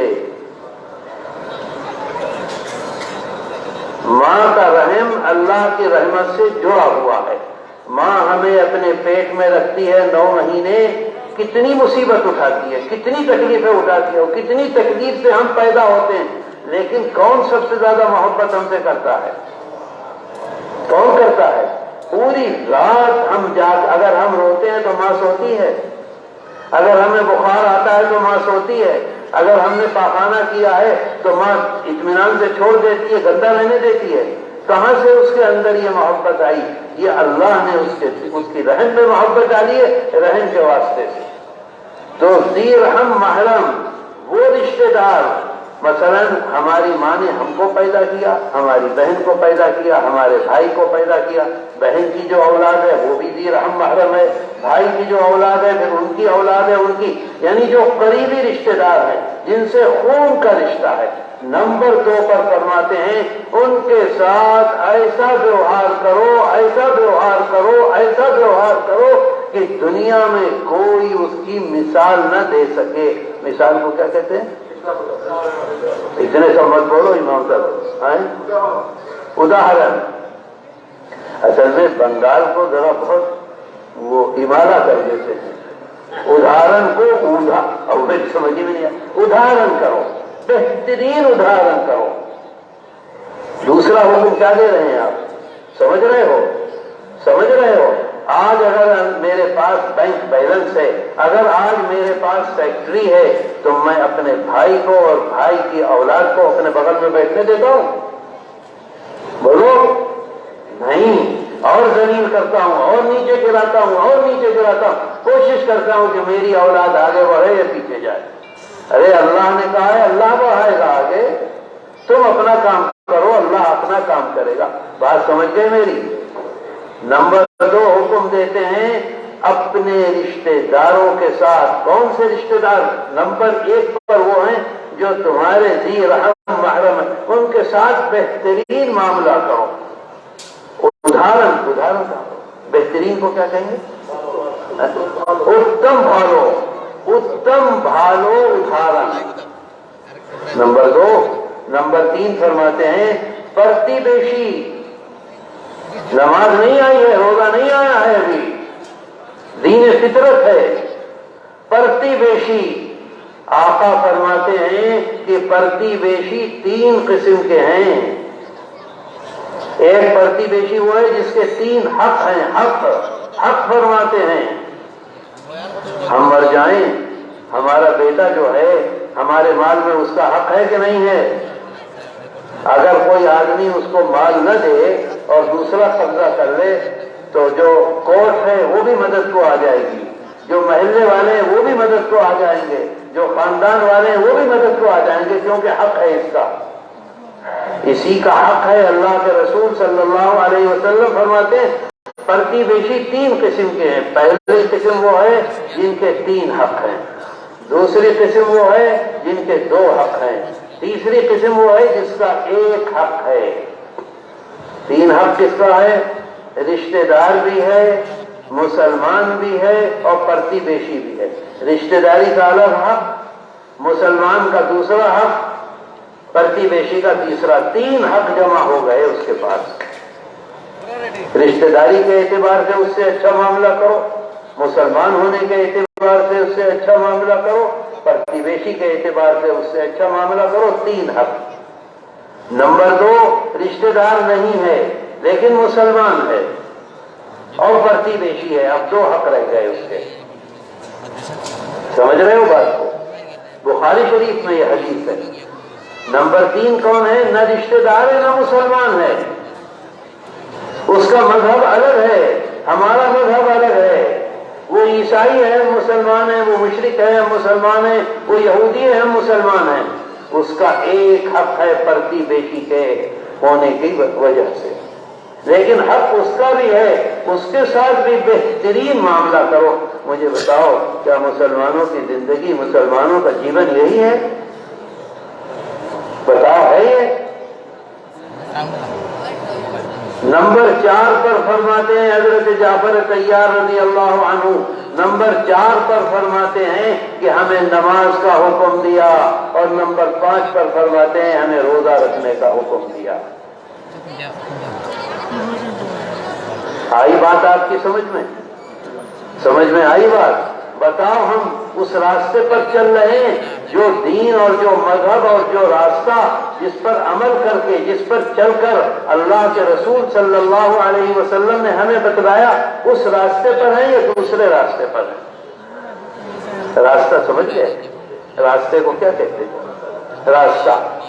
माँ का रहम अल्लाह की रहमत से जुड़ा हुआ है। माँ हमें अपने पेट में रखती है नौ महीने, कितनी मुसीबत उठाती है, कितनी तकलीफें उठाती है, और कितनी तकलीफ से हम पैदा होते हैं। लेकिन कौन सबसे ज्यादा मोहब्बत हमसे करता है? कौन करता है? पूरी रात हम जाग, अगर हम रोते हैं तो माँ सोती है, अगर हमें बुखार आता है तो माँ सोती है, अगर हमने पाखाना किया है तो माँ इत्मीनान से छोड़ देती है, गंदा रहने देती है। कहाँ से उसके अंदर ये मोहब्बत आई? ये अल्लाह ने उसके, उसकी रहम में मोहब्बत डाली है, रहम के वास्ते से। तो ज़ी रहम महरम, वो रिश्तेदार, मसलन हमारी माँ ने हमको पैदा किया, हमारी बहन को पैदा किया, हमारे भाई को पैदा किया, बहन की जो औलाद है वो भी ज़ी रहम महरम है, भाई की जो औलाद है फिर उनकी औलाद है, उनकी, यानी जो करीबी रिश्तेदार हैं, जिनसे खून का रिश्ता है। नंबर दो पर फरमाते हैं, उनके साथ ऐसा व्यवहार करो, ऐसा व्यवहार करो, ऐसा व्यवहार करो कि दुनिया में कोई उसकी मिसाल न दे सके। मिसाल को क्या कहते हैं? इतने सब मत बोलो इमाम साहब, हैं? उदाहरण। असल में बंगाल को जरा बहुत वो इमाला कर देते हैं। उदाहरण को उदा-, अब मुझे समझ में नहीं आया। उदाहरण करो, बेहतरीन उदाहरण करो। दूसरा हुक्म क्या दे रहे हैं आप? समझ रहे हो? समझ रहे हो? आज अगर मेरे पास बैंक बैलेंस है, अगर आज मेरे पास फैक्ट्री है, तो मैं अपने भाई को और भाई की औलाद को अपने बगल में बैठने देता हूँ? बोलो, नहीं। और जलील करता हूँ, और नीचे गिराता हूँ, और नीचे गिराता हूँ, कोशिश करता हूँ कि मेरी औलाद आगे बढ़े या पीछे जाए। अरे, अल्लाह ने कहा है, अल्लाह बढ़ाएगा आगे। तुम अपना काम करो, अल्लाह अपना काम करेगा। बात समझ गए मेरी? नंबर दो हुक्म देते हैं अपने रिश्तेदारों के साथ। कौन से रिश्तेदार? नंबर एक पर वो हैं जो तुम्हारे ज़ी रहम महरम है, उनके साथ बेहतरीन मामला करो। उदाहरण, उदाहरण का बेहतरीन को क्या कहेंगे? उत्तम भालो, उत्तम भालो उदाहरण। नंबर दो, नंबर तीन फरमाते हैं प्रतिबेशी। नमाज नहीं आई है, रोजा नहीं आया है अभी, दीन फितरत है। प्रतिबेशी, आका फरमाते हैं कि प्रतिबेशी तीन किस्म के हैं। एक प्रतिबेशी वो है जिसके तीन हक हैं, हक, हक फरमाते हैं। हम मर जाएं, हमारा बेटा जो है, हमारे माल में उसका हक है कि नहीं है? अगर कोई आदमी उसको माल न दे और दूसरा कब्जा कर ले, तो जो कोर्ट है वो भी मदद को आ जाएगी, जो मोहल्ले वाले हैं वो भी मदद को आ जाएंगे, जो खानदान वाले हैं वो भी मदद को आ जाएंगे, क्योंकि हक है इसका। इसी का हक है। अल्लाह के रसूल सल्लल्लाहु अलैहि वसल्लम फरमाते हैं, प्रतिवेशी तीन किस्म के हैं। पहली किस्म वो है जिनके तीन हक हैं, दूसरी किस्म वो है जिनके दो हक हैं, तीसरी किस्म वो है जिसका एक हक है। तीन हक किसका है? रिश्तेदार भी है, मुसलमान भी है और प्रतिवेशी भी है। रिश्तेदारी का अलग हक, मुसलमान का दूसरा हक, प्रतिवेशी का तीसरा। तीन हक जमा हो गए उसके पास। रिश्तेदारी के एतबार से उससे अच्छा मामला करो, मुसलमान होने के एतबार से उससे अच्छा मामला करो, प्रतिवेशी के एतबार से उससे अच्छा मामला करो। तीन हक। नंबर दो, रिश्तेदार नहीं है लेकिन मुसलमान है और प्रतिवेशी है। अब दो हक रह गए उसके। समझ रहे हो बात को? बुखारी शरीफ में यह हदीस है। नंबर तीन कौन है? न रिश्तेदार है, न मुसलमान है, उसका मजहब अलग है, हमारा मजहब अलग है। वो ईसाई है, हम मुसलमान हैं, वो मुशरिक है, हम मुसलमान हैं, वो यहूदी है, हम मुसलमान हैं। उसका एक हक है प्रतिवेशी के होने की व-, वजह से, लेकिन हक उसका भी है, उसके साथ भी बेहतरीन मामला करो। मुझे बताओ, क्या मुसलमानों की जिंदगी, मुसलमानों का जीवन यही है? बताओ, है ये? नंबर चार पर फरमाते हैं हजरत जाफर तैयार रजी अल्लाह अन्हु, नंबर चार पर फरमाते हैं कि हमें नमाज का हुक्म दिया, और नंबर पांच पर फरमाते हैं हमें रोजा रखने का हुक्म दिया। आई बात आपकी समझ में? समझ में आई बात? बताओ, हम उस रास्ते पर चल रहे हैं जो दीन और जो मजहब और जो रास्ता, जिस पर अमल करके, जिस पर चलकर अल्लाह के रसूल सल्लल्लाहु अलैहि वसल्लम ने हमें बतलाया, उस रास्ते पर है या दूसरे रास्ते पर है? रास्ता समझ गए? रास्ते को क्या कहते हैं? रास्ता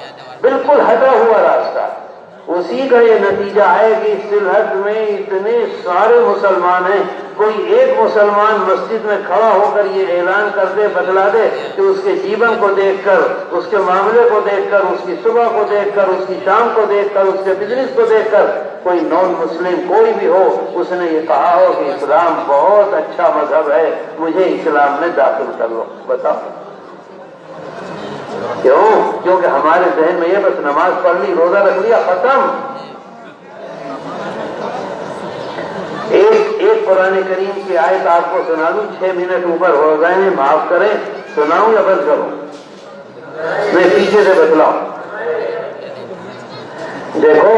बिल्कुल हटा हुआ रास्ता। उसी का ये नतीजा है कि सिलहट में इतने सारे मुसलमान हैं, कोई एक मुसलमान मस्जिद में खड़ा होकर ये ऐलान कर दे, बतला दे कि उसके जीवन को देखकर, उसके मामले को देखकर, उसकी सुबह को देखकर, उसकी शाम को देखकर, उसके बिजनेस को देखकर कोई नॉन मुस्लिम कोई भी हो, उसने ये कहा हो कि इस्लाम बहुत अच्छा मजहब है, मुझे इस्लाम में दाखिल कर लो। बताओ। क्यों? क्योंकि हमारे जहन में ये बस नमाज पढ़ ली, रोजा रख लिया, खत्म। एक, एक कुरान करीम की आयत आपको सुना दूं, छह मिनट ऊपर हो गए हैं, माफ करें, सुनाऊं या बंद करूं? मैं पीछे से बतलाऊं। देखो,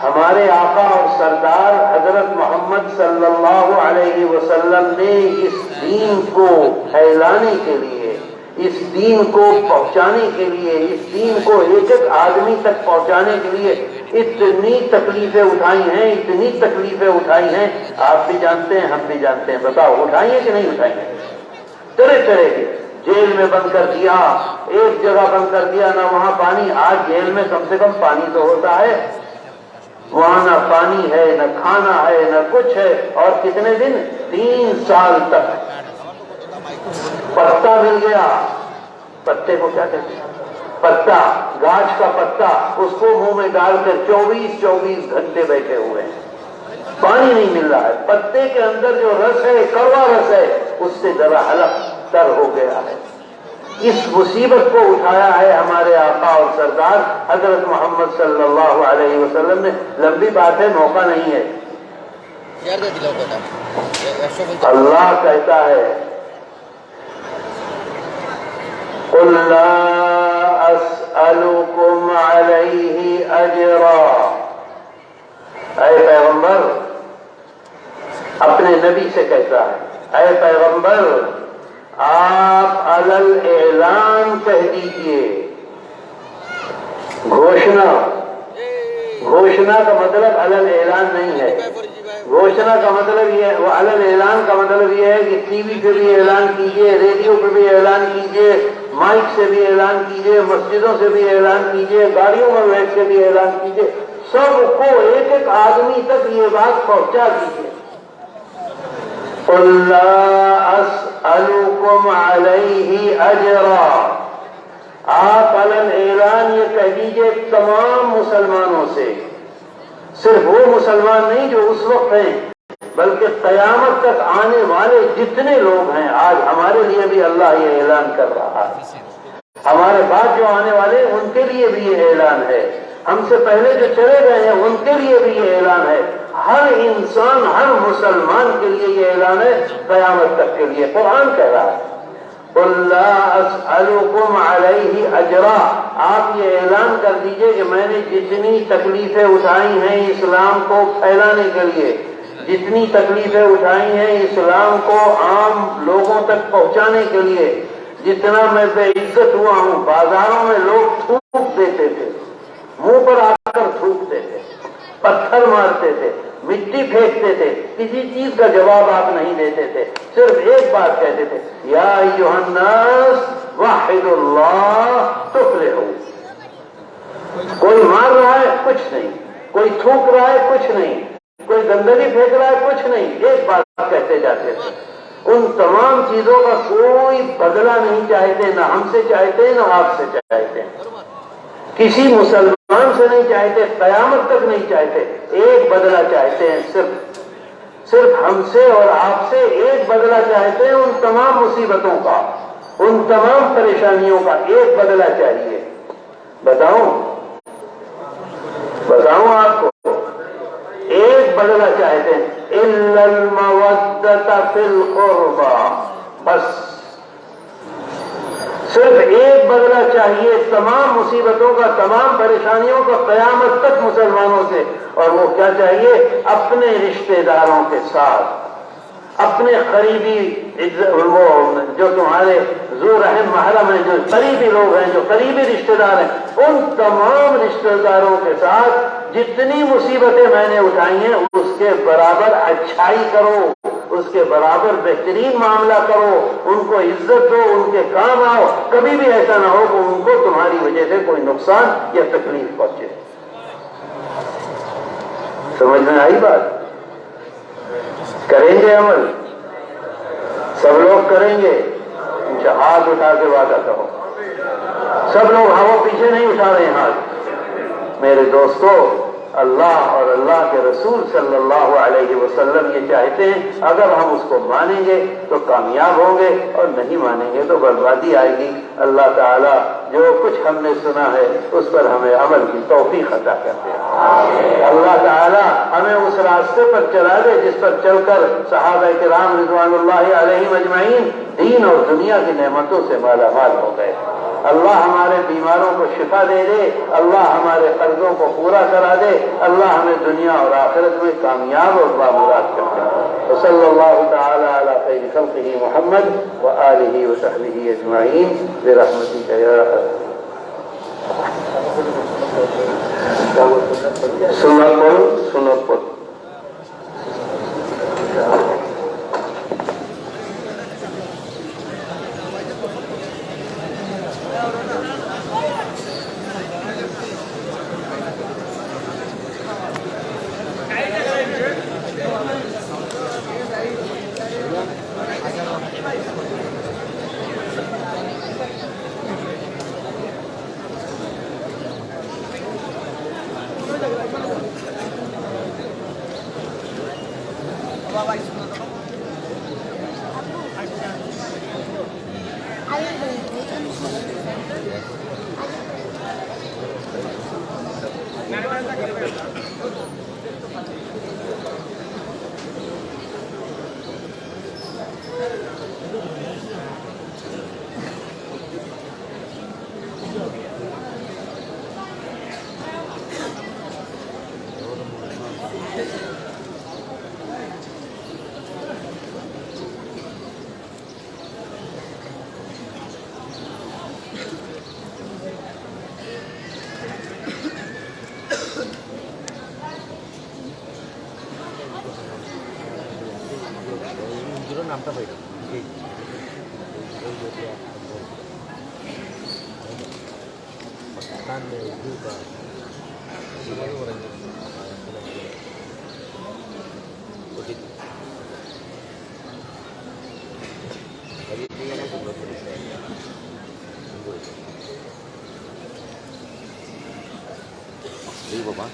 हमारे आका और सरदार हजरत मोहम्मद सल्लल्लाहु अलैहि वसल्लम ने इस दीन को फैलाने के लिए, इस दीन को पहुंचाने के लिए, इस दीन को एक एक आदमी तक पहुंचाने के लिए इतनी तकलीफें उठाई हैं, इतनी तकलीफें उठाई हैं। आप भी जानते हैं, हम भी जानते हैं। बताओ, उठाई हैं कि नहीं उठाई हैं? तरह तरह के, जेल में बंद कर दिया, एक जगह बंद कर दिया, ना वहां पानी। आज जेल में कम से कम पानी तो होता है, वहां ना पानी है, ना खाना है, ना कुछ है। और कितने दिन? तीन साल तक। पत्ता मिल गया, पत्ते को क्या कहते हैं? पत्ता, गाछ का पत्ता, उसको मुंह में डालकर चौबीस चौबीस घंटे बैठे हुए हैं। पानी नहीं मिल रहा है। पत्ते के अंदर जो रस है, कड़वा रस है, उससे जरा हलक तर हो गया है। इस मुसीबत को उठाया है हमारे आका और सरदार हजरत मोहम्मद सल्लल्लाहु अलैहि वसल्लम ने। लंबी बात है, मौका नहीं है। अल्लाह कहता है, "कुल ला अस्अलुकुम अलैहि अजरा।" ऐ पैगंबर, अपने नबी से कहता है, "ऐ पैगंबर, आप अलल ऐलान कह दीजिए।" घोषणा, घोषणा का मतलब अलल ऐलान नहीं है। घोषणा का मतलब ये, वो अलल ऐलान का मतलब ये है कि टीवी पे भी ऐलान कीजिए, रेडियो पे भी ऐलान कीजिए, माइक से भी ऐलान कीजिए, मस्जिदों से भी ऐलान कीजिए, गाड़ियों में बैठ के भी ऐलान कीजिए, सबको, एक एक आदमी तक ये बात पहुंचा दीजिए। "कुल ला अस्अलुकुम अलैहि अजरा।" आप अलल ऐलान ये कह दीजिए तमाम मुसलमानों से, सिर्फ वो मुसलमान नहीं जो उस वक्त हैं, बल्कि क़यामत तक आने वाले जितने लोग हैं, आज हमारे लिए भी अल्लाह ये ऐलान कर रहा है। हमारे बाद जो आने वाले हैं, उनके लिए भी ये ऐलान है। हमसे पहले जो चले गए हैं, उनके लिए भी ये ऐलान है। हर इंसान, हर मुसलमान के लिए ये ऐलान है, क़यामत तक के लिए। कुरान कह रहा है, "कुल ला अस्अलुकुम अलैहि अजरा।" आप ये ऐलान कर दीजिए कि मैंने जितनी तकलीफें उठाई हैं इस्लाम को फैलाने के लिए, जितनी तकलीफें उठाई हैं इस्लाम को आम लोगों तक पहुंचाने के लिए, जितना मैं बेइज्जत हुआ हूं, बाजारों में लोग थूक देते थे, मुंह पर आकर थूकते थे, पत्थर मारते थे, मिट्टी फेंकते थे, किसी चीज का जवाब आप नहीं देते थे। सिर्फ एक बात कहते थे, "या अय्युहन्नास वहिदुल्लाह तुफलिहू।" कोई मार रहा है, कुछ नहीं, कोई थूक रहा है, कुछ नहीं, कोई गंदगी फेंक रहा है, कुछ नहीं, एक बात कहते जाते थे। उन तमाम चीजों का कोई बदला नहीं चाहते, ना हमसे चाहते, ना आपसे चाहते, किसी मुसलमान से नहीं चाहते, क़यामत तक नहीं चाहते। एक बदला चाहते हैं सिर्फ, सिर्फ हमसे और आपसे एक बदला चाहते हैं उन तमाम मुसीबतों का, उन तमाम परेशानियों का एक बदला चाहिए। बताऊं, बताऊं आपको, एक बदला चाहते हैं, इल्लल मवद्दता फिल कुर्बा। बस, सिर्फ एक बदला चाहिए तमाम मुसीबतों का, तमाम परेशानियों का, क़यामत तक मुसलमानों से। और वो क्या चाहिए? अपने रिश्तेदारों के साथ, अपने करीबी इज्ज-, वो जो तुम्हारे ज़ू रहम महरम हैं, जो करीबी लोग हैं, जो करीबी रिश्तेदार हैं, उन तमाम रिश्तेदारों के साथ जितनी मुसीबतें मैंने उठाई हैं, उसके बराबर अच्छाई करो, उसके बराबर बेहतरीन मामला करो, उनको इज्जत दो, उनके काम आओ। कभी भी ऐसा ना हो कि उनको तुम्हारी वजह से कोई नुकसान या तकलीफ पहुंचे। समझ में आई बात? करेंगे अमल? सब लोग करेंगे? अच्छा, हाथ उठा के वादा करो। सब लोग, हाँ, वो पीछे नहीं उठा रहे हैं हाथ। मेरे दोस्तों, अल्लाह और अल्लाह के रसूल सल्लल्लाहु अलैहि वसल्लम ये चाहते हैं, अगर हम उसको मानेंगे तो कामयाब होंगे और नहीं मानेंगे तो बर्बादी आएगी। अल्लाह ताला जो कुछ हमने सुना है, उस पर हमें अमल की तौफीक अता कर दे। अल्लाह ताला हमें उस रास्ते पर चला दे जिस पर चलकर सहाबा किराम रिजवानुल्लाहि अलैहिम अजमाइन दीन और दुनिया की नेमतों से मालामाल हो गए। अल्लाह हमारे बीमारों को शिफा दे दे, अल्लाह हमारे कर्जों को पूरा करा दे, अल्लाह हमें दुनिया और आखिरत में कामयाब और बामुराद कर दे। वसल्लल्लाहु ताला अला खैर खल्किही मुहम्मद व आलिही व सहबिही अजमाइन बिरहमतिका या अरहम। सुन्नत पढ़ो, सुन्नत पढ़ो। নামটা পাই না। এই, এই যে পাকিস্তান, ইউরোপ, এই বাবা।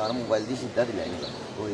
আর মোবাইল দি সিধা দিলাই না। ওই।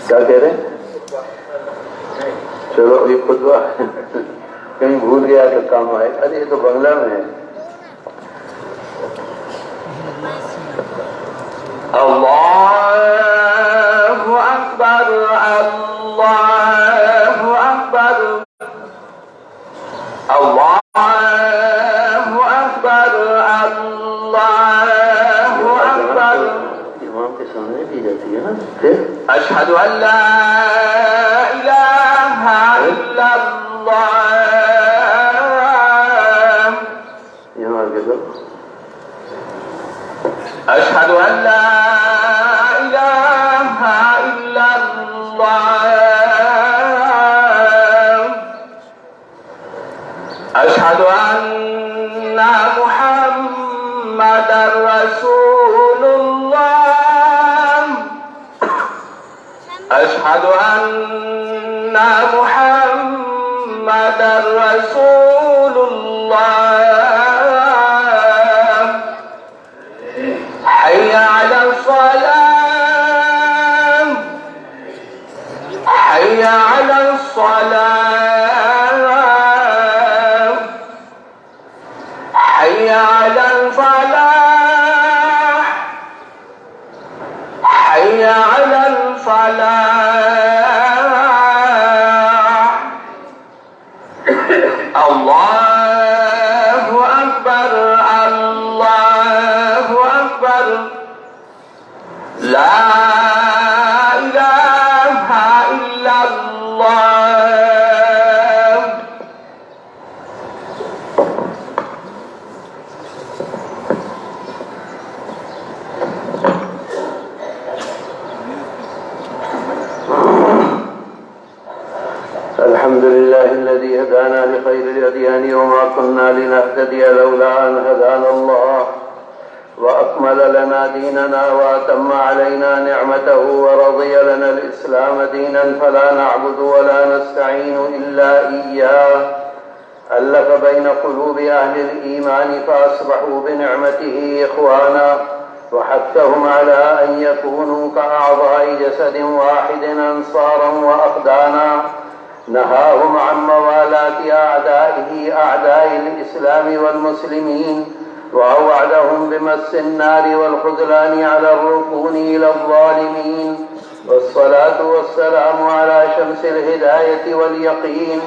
क्या कह रहे हैं? चलो, ये खुतबा कहीं भूल गया तो काम आए। अरे, ये तो बंगला में है। الله أكبر، الله أكبر. الله أكبر، الله أكبر. امام کے سامنے دی جاتی ہے نا، پھر؟ أشهد أن لا إله إلا الله. یہاں آگے تو۔ أشهد أن لا إله إلا الله. أشهد أن محمدا رسول الله. أشهد أن محمدا رسول الله. حي على الصلاة. حي على الصلاة. حي على الفلاح. حي على الفلاح. الله أكبر، الله أكبر. لا إله إلا الله. الحمد لله الذي هدانا لخير الأديان وما كنا لنهتدي لولا أن هدانا الله وأكمل لنا ديننا وأتم علينا نعمته ورضي لنا الإسلام دينا فلا نعبد ولا نستعين إلا إياه. الذي بين قلوب أهل الإيمان فأصبحوا بنعمته إخوانا، وحثهم على أن يكونوا كأعضاء جسد واحد أنصارا وأخدانا، نهاهم عن موالاة أعدائه أعداء الإسلام والمسلمين، وأوعدهم بمس النار والخذلان على الركون إلى الظالمين. والصلاة والسلام على شمس الهداية واليقين،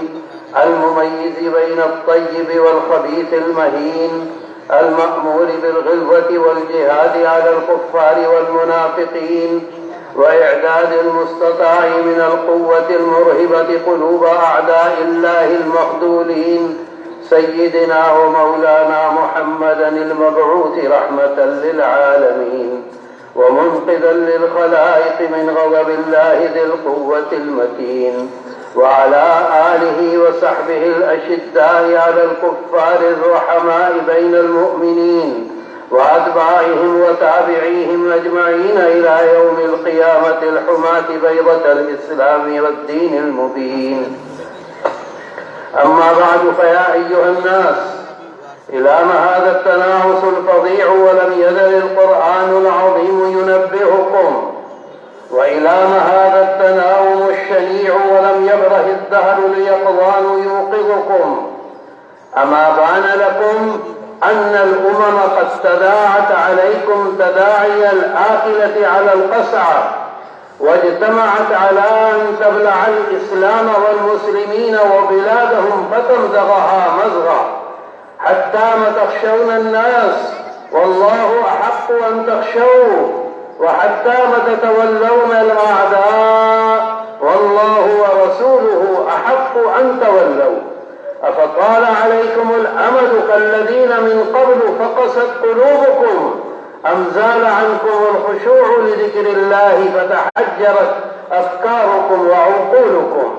المميز بين الطيب والخبيث المهين، المأمور بالغلظة والجهاد على الكفار والمنافقين، وإعداد المستطاع من القوة المرهبة قلوب أعداء الله المخذولين، سيدنا ومولانا محمدا المبعوث رحمة للعالمين، ومنقذا للخلائق من غضب الله ذي القوة المتين، وعلى آله وصحبه الأشداء على الكفار الرحماء بين المؤمنين، وأتباعهم وتابعيهم أجمعين إلى يوم القيامة الحماة بيضة الإسلام والدين المبين. أما بعد، فيا أيها الناس، إلام هذا التناعس الفظيع، ولم يزل القرآن العظيم ينبهكم، وإلام هذا التناوم الشنيع، ولم يبره الدهر اليقظان يوقظكم. أما بان لكم أن الأمم قد تداعت عليكم تداعي الآكلة على القصعة، واجتمعت على أن تبلع الإسلام والمسلمين وبلادهم فتمزغها مزغا، حتى ما تخشون الناس والله أحق أن تخشوه، وحتى ما تتولون الأعداء والله ورسوله أحق أن تولوه. أفطال عليكم الأمد كالذين من قبل فقست قلوبكم، أم زال عنكم الخشوع لذكر الله فتحجرت أفكاركم وعقولكم؟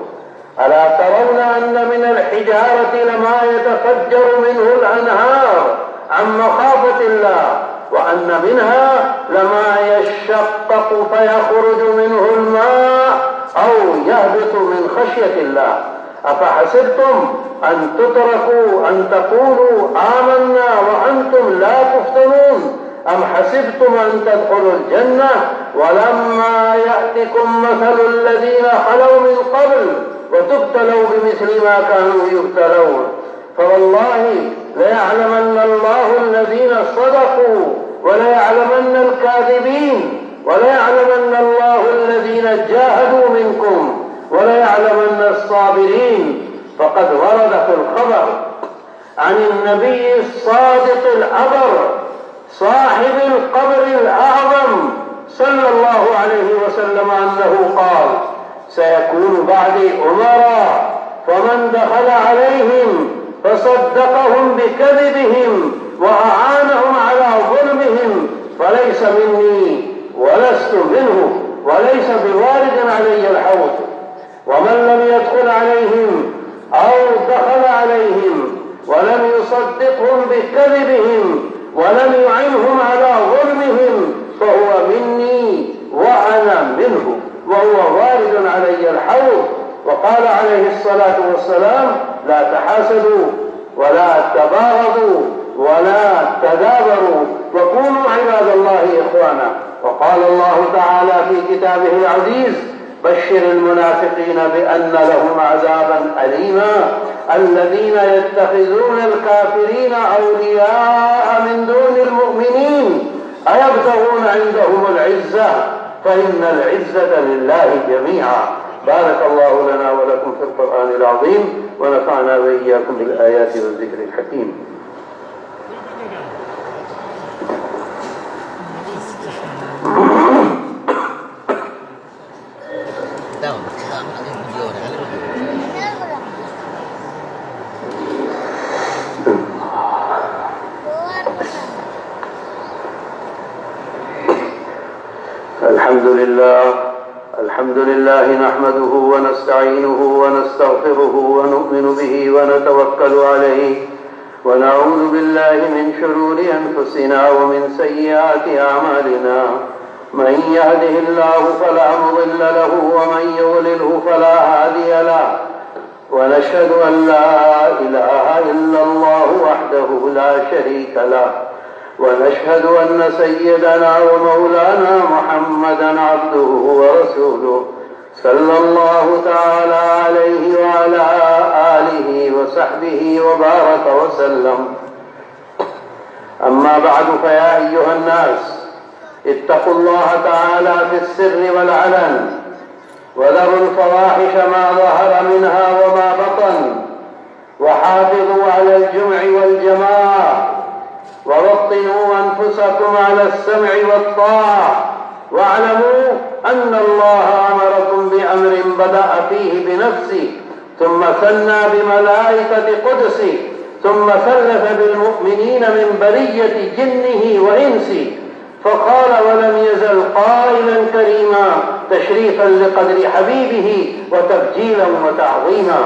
ألا ترون أن من الحجارة لما يتفجر منه الأنهار عن مخافة الله، وأن منها لما يشقق فيخرج منه الماء أو يهبط من خشية الله؟ أفحسبتم أن تتركوا أن تقولوا آمنا وأنتم لا تفتنون؟ أم حسبتم أن تدخلوا الجنة ولما يأتكم مثل الذين خلوا من قبل وتبتلوا بمثل ما كانوا يبتلون؟ فوالله ليعلمن الله الذين صدقوا وليعلمن الكاذبين وليعلمن الله الذين جاهدوا منكم وليعلمن الصابرين. فقد ورد في الخبر عن النبي الصادق الأبر صاحب القبر الأعظم صلى الله عليه وسلم أنه قال: سيكون بعدي أمراء، فمن دخل عليهم فصدقهم بكذبهم وأعانهم على ظلمهم فليس مني ولست منه وليس بوارد علي الحوض. ومن لم يدخل عليهم أو دخل عليهم ولم يصدقهم بكذبهم ولم يعنهم على ظلمهم فهو مني وأنا منه، وهو وارد علي الحوض. وقال عليه الصلاة والسلام: لا تحاسدوا ولا تباغضوا ولا تدابروا وكونوا عباد الله إخوانا. وقال الله تعالى في كتابه العزيز: بشر المنافقين بأن لهم عذابا أليما، الذين يتخذون الكافرين أولياء من دون المؤمنين أيبتغون عندهم العزة فإن العزة لله جميعا. بارك الله لنا ولكم في القرآن العظيم، ونفعنا وإياكم بالآيات والذكر الحكيم. الحمد لله، الحمد لله نحمده ونستعينه ونستغفره ونؤمن به ونتوكل عليه، ونعوذ بالله من شرور أنفسنا ومن سيئات أعمالنا. من يهده الله فلا مضل له ومن يضلله فلا هادي له. ونشهد أن لا إله إلا لا شريك له، ونشهد أن سيدنا ومولانا محمدا عبده ورسوله، صلى الله تعالى عليه وعلى آله وصحبه وبارك وسلم. أما بعد، فيا أيها الناس، اتقوا الله تعالى في السر والعلن، وذروا الفواحش ما ظهر منها وما بطن، وحافظوا على الجمع والجماعة، ووطنوا أنفسكم على السمع والطاعة، واعلموا أن الله أمركم بأمر بدأ فيه بنفسه، ثم ثنى بملائكة قدسه، ثم ثلث بالمؤمنين من برية جنه وإنسه، فقال: ولم يزل قائلا كريما تشريفا لقدر حبيبه وتبجيلا وتعظيما: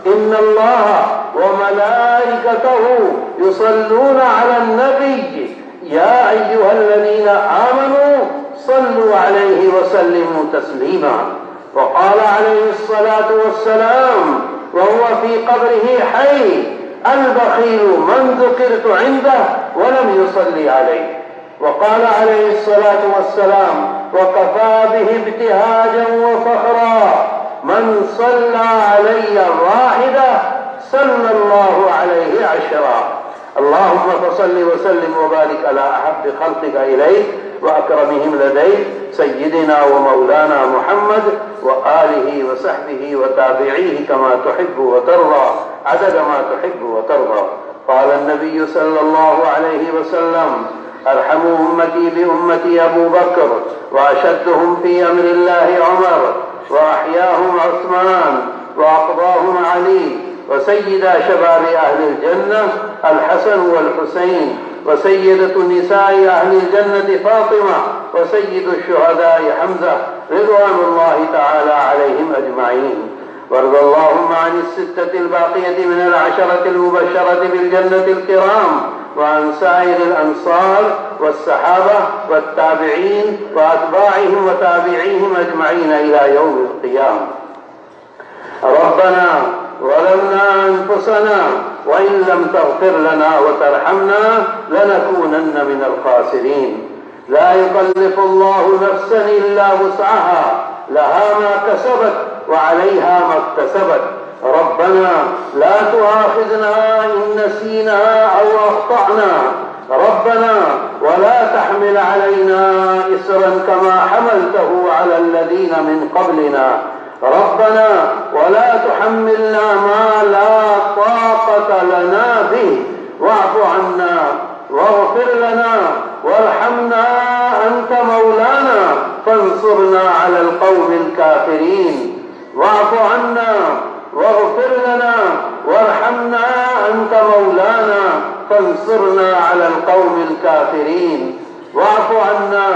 إن الله وملائكته يصلون على النبي، يا أيها الذين آمنوا صلوا عليه وسلموا تسليما. وقال عليه الصلاة والسلام وهو في قبره حي: البخيل من ذكرت عنده ولم يصل علي. وقال عليه الصلاة والسلام: وكفى به ابتهاجا وفخرا من صلى علي واحدة صلى الله عليه عشرا. اللهم فصل وسلم وبارك على أحب خلقك إليك وأكرمهم لديك سيدنا ومولانا محمد وآله وصحبه وتابعيه كما تحب وترضى، عدد ما تحب وترضى. قال النبي صلى الله عليه وسلم: أرحم أمتي بأمتي أبو بكر، وأشدهم في أمر الله عمر، وأحياهم عثمان، وأقضاهم علي، وسيدا شباب أهل الجنة الحسن والحسين، وسيدة نساء أهل الجنة فاطمة، وسيد الشهداء حمزة، رضوان الله تعالى عليهم أجمعين. وارض اللهم عن الستة الباقية من العشرة المبشرة بالجنة الكرام، وعن سائر الأنصار والصحابة والتابعين وأتباعهم وتابعيهم أجمعين إلى يوم القيامة. ربنا ظلمنا أنفسنا وإن لم تغفر لنا وترحمنا لنكونن من الخاسرين. لا يكلف الله نفسا إلا وسعها، لها ما كسبت وعليها ما اكتسبت. ربنا لا تؤاخذنا إن نسينا أو أخطأنا. ربنا ولا تحمل علينا إصرا كما حملته على الذين من قبلنا. ربنا ولا تحملنا ما لا طاقة لنا به. واعف عنا واغفر لنا وارحمنا أنت مولانا فانصرنا على القوم الكافرين. واعف عنا واغفر لنا وارحمنا أنت مولانا فانصرنا على القوم الكافرين. واعف عنا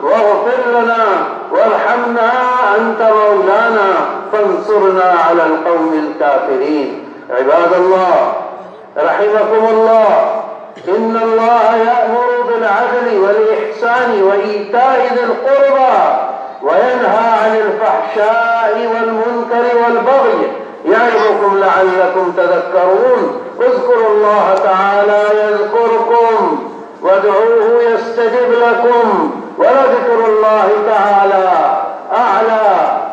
واغفر لنا وارحمنا أنت مولانا فانصرنا على القوم الكافرين. عباد الله، رحمكم الله، إن الله يأمر بالعدل والإحسان وإيتاء ذي القربى وينهى عن الفحشاء والمنكر والبغي يعظكم لعلكم تذكرون. اذكروا الله تعالى يذكركم وادعوه يستجب لكم، ولذكر الله تعالى أعلى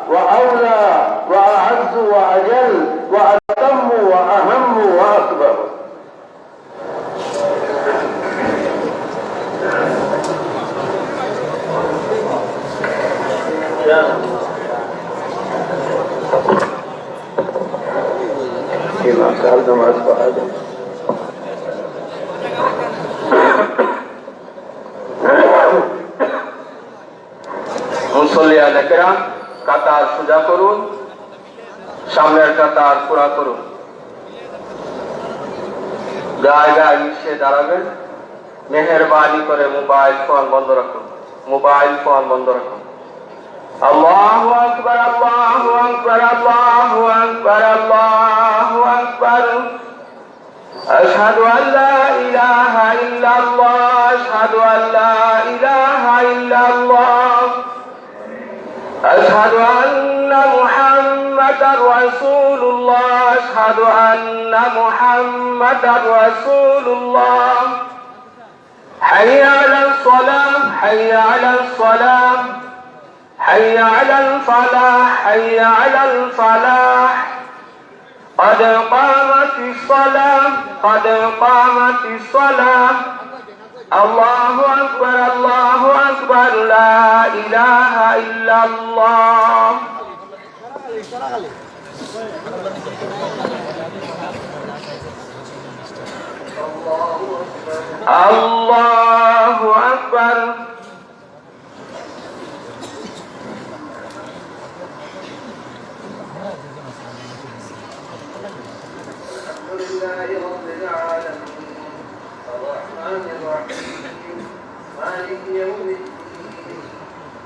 وأولى وأعز وأجل وأتم وأهم وأكبر. মুসল্লিয়ানে কেরাম, কাতার সোজা করুন, সামনের কাতার পুরা করুন। গায়ে গায়ে মিশে দাঁড়াবেন। মেহেরবানি করে মোবাইল ফোন বন্ধ রাখুন, মোবাইল ফোন বন্ধ রাখুন। আল্লাহু আকবার, আল্লাহু আকবার, আল্লাহু আকবার, আল্লাহু আকবার। أشهد أن لا إله إلا الله، أشهد أن لا إله إلا الله، أشهد أن محمدا رسول الله، أشهد أن محمدا رسول الله. حي على الصلاة، حي على الصلاة، حي على الفلاح، حي على الفلاح. قد قامت الصلاة، قد قامت الصلاة. الله أكبر، الله أكبر، لا إله إلا الله. الله أكبر. الحمد لله رب العالمين. الرحمن الرحيم. مالك يوم الدين.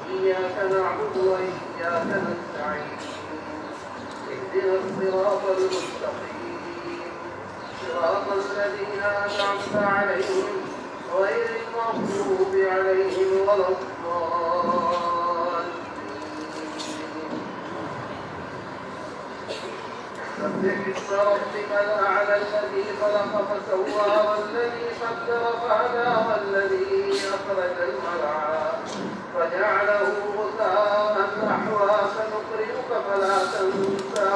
إياك نعبد وإياك نستعين. اهدنا الصراط المستقيم. صراط الذين أنعمت عليهم غير المغضوب عليهم ولا الضالين. سبح اسم ربك الأعلى الذي خلق فسوى والذي قدر فهدى والذي أخرج المرعى فجعله غثاء أحوى. سنقرئك فلا تنسى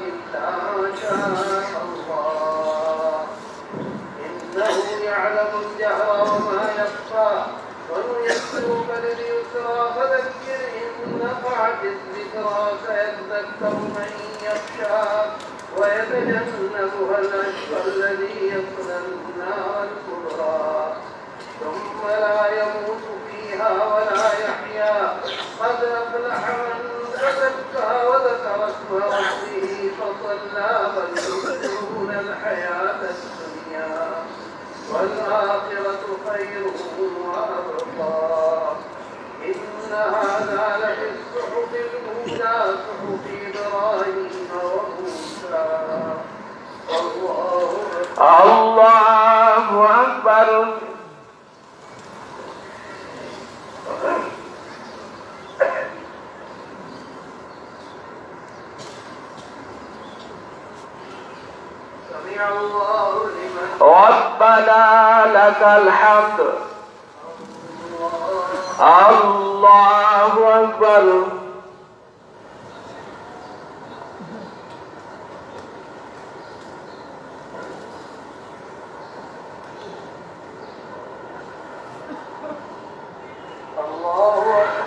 إلا ما شاء الله. إنه يعلم الجهر وما يخفى. ونيسرك لليسرى فذكر إن نفعت الذكرى سيذكر من يخشى ويتجنبها الأشقى الذي يصلى النار الكبرى ثم لا يموت فيها ولا يحيا. قد أفلح من تزكى وذكر اسم ربه فصلى. بل تؤثرون الحياة الدنيا والآخرة خير وأبقى. إن هذا لفي الصحف الأولى صحف إبراهيم وموسى. الله أكبر. الله أكبر. سمع الله لمن ربنا لك الحمد. الله أكبر.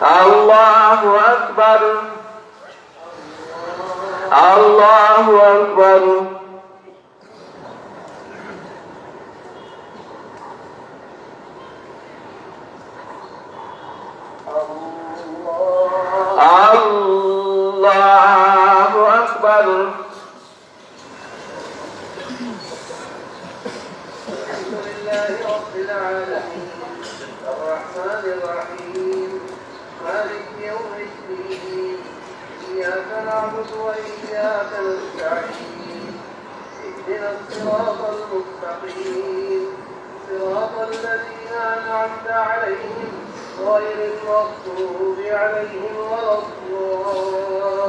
الله أكبر. الله أكبر. الله أكبر. الحمد لله رب العالمين. الرحمن الرحيم. مالك يوم الدين. إياك نعبد وإياك نستعين. اهدنا الصراط المستقيم. صراط الذين أنعمت عليهم غير المغضوب عليهم ولا الضالين.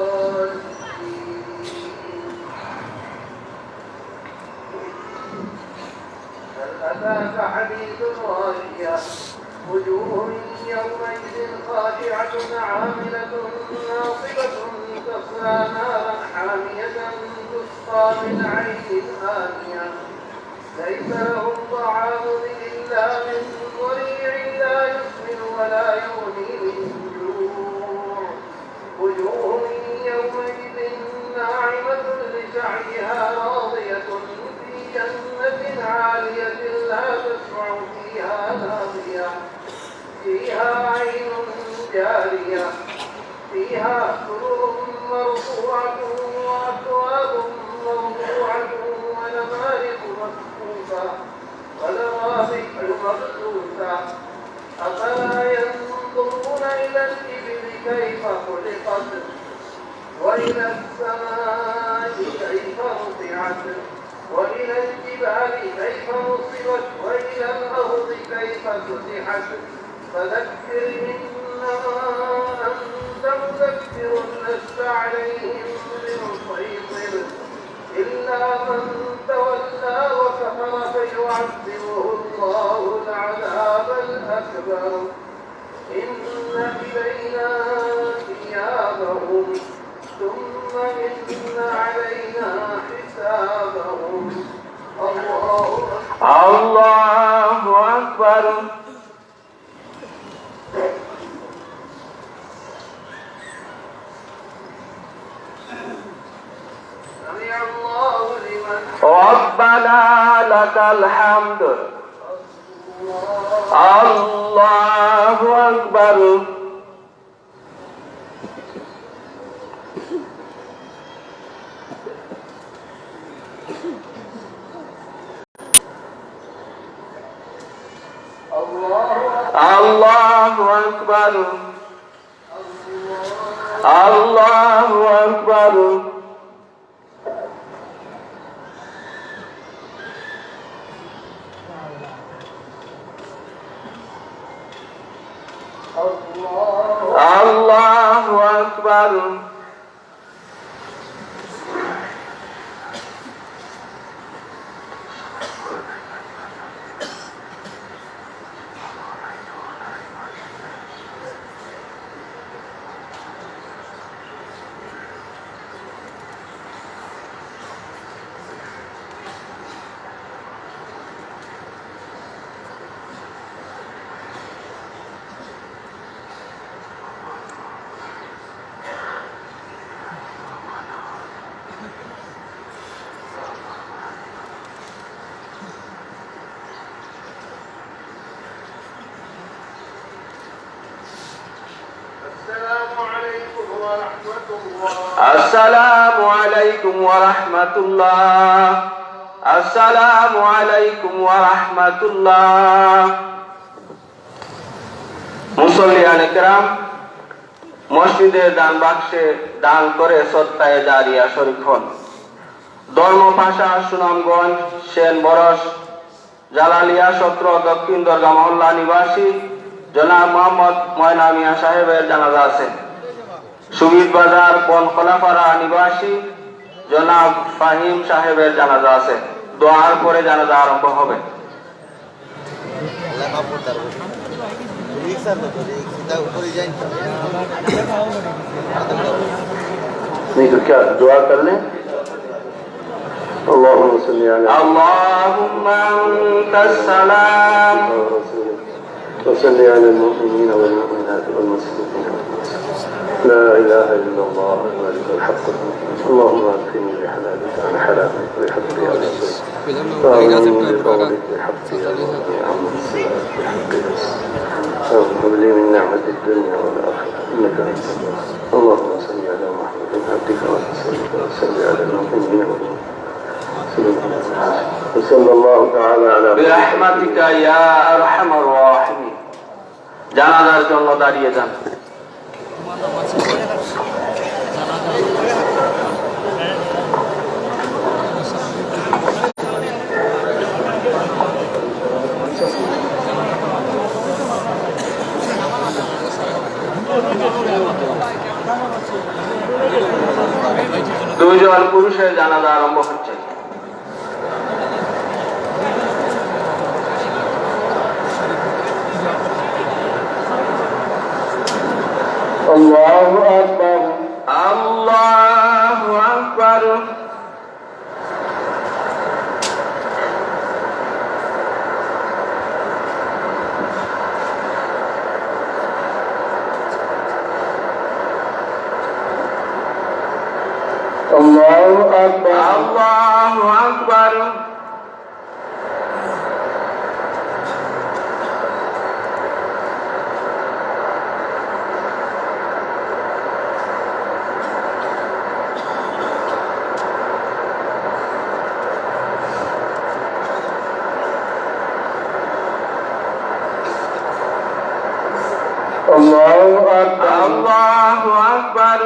هل أتاك حديث الغاشية. وجوه يومئذ خاشعة عاملة ناصبة تصلى نارا حامية تسقى من عين آنية. ليس لهم طعام إلا من ضريع لا يسمن ولا يغني من جوع. وجوه يومئذ ناعمة لسعيها راضية في جنة عالية لا تسمع فيها لاغية. فيها عين جارية. فيها سرر مرفوعة وأكواب موضوعة ونمارق مصفوفة. ولرابح مبثوثة. أفلا ينظرون إلى الإبل كيف خلقت وإلى السماء كيف رفعت وإلى الجبال كيف نصبت وإلى الأرض كيف سطحت. فذكر إنما أنت مذكر لست عليهم بمسيطر. إلا من تولى وكفر فيعذبه الله العذاب الأكبر. إن إلينا إيابهم ثم إن علينا حسابهم. الله أكبر. الله أكبر. سمع الله لمن ربنا لك الحمد. الله أكبر. الله أكبر. الله أكبر. الله أكبر. السلام عليكم ورحمة الله. السلام عليكم ورحمة الله. السلام عليكم ورحمة الله. মুসল্লিয়ানে কেরাম, মসজিদের দান বাক্সে দান করে সদকায়ে জারিয়া শরিক হন। ধর্মপাশা, সুনামগঞ্জ, সেন বরস, জালালিয়া সত্র, দক্ষিণ দরগা মহল্লা নিবাসী জনাব মোহাম্মদ ময়না মিয়া সাহেবের জানাজা আছে। সুবিদ বাজার, বনখোলাপাড়া নিবাসী জনাব ফাহিম সাহেবের জানাজা আছে। দোয়ার পরে জানাজা আরম্ভ হবে। نہیں تو کیا دعا کر لیں؟ اللهم صل على اللهم أنت السلام. وصل على المؤمنين والمؤمنات والمسلمين والمسلمات. لا إله إلا الله الملك الحق. اللهم أكفني بحلالك عن حرامك بحق يا رسول. وأغنني بفضلك بحق يا مغني عمن سواك بحق يا سيد. اللهم هب لي من نعمة الدنيا والآخرة إنك أنت الوهاب. اللهم صل على محمد عبدك ورسولك وصل على المؤمنين والمؤمنات. وصلى الله تعالى على برحمتك يا أرحم الراحمين. জানাজার জন্য দাঁড়িয়ে যান। দুইজন পুরুষের জানাজা আরম্ভ হচ্ছে। الله أكبر. الله أكبر. الله أكبر. الله أكبر. الله أكبر. الله أكبر.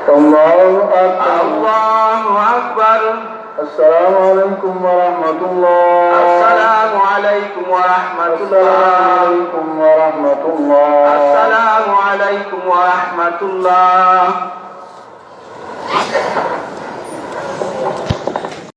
الله أكبر. الله أكبر. السلام عليكم ورحمة الله. السلام عليكم ورحمة الله. السلام عليكم ورحمة الله. السلام عليكم ورحمة الله.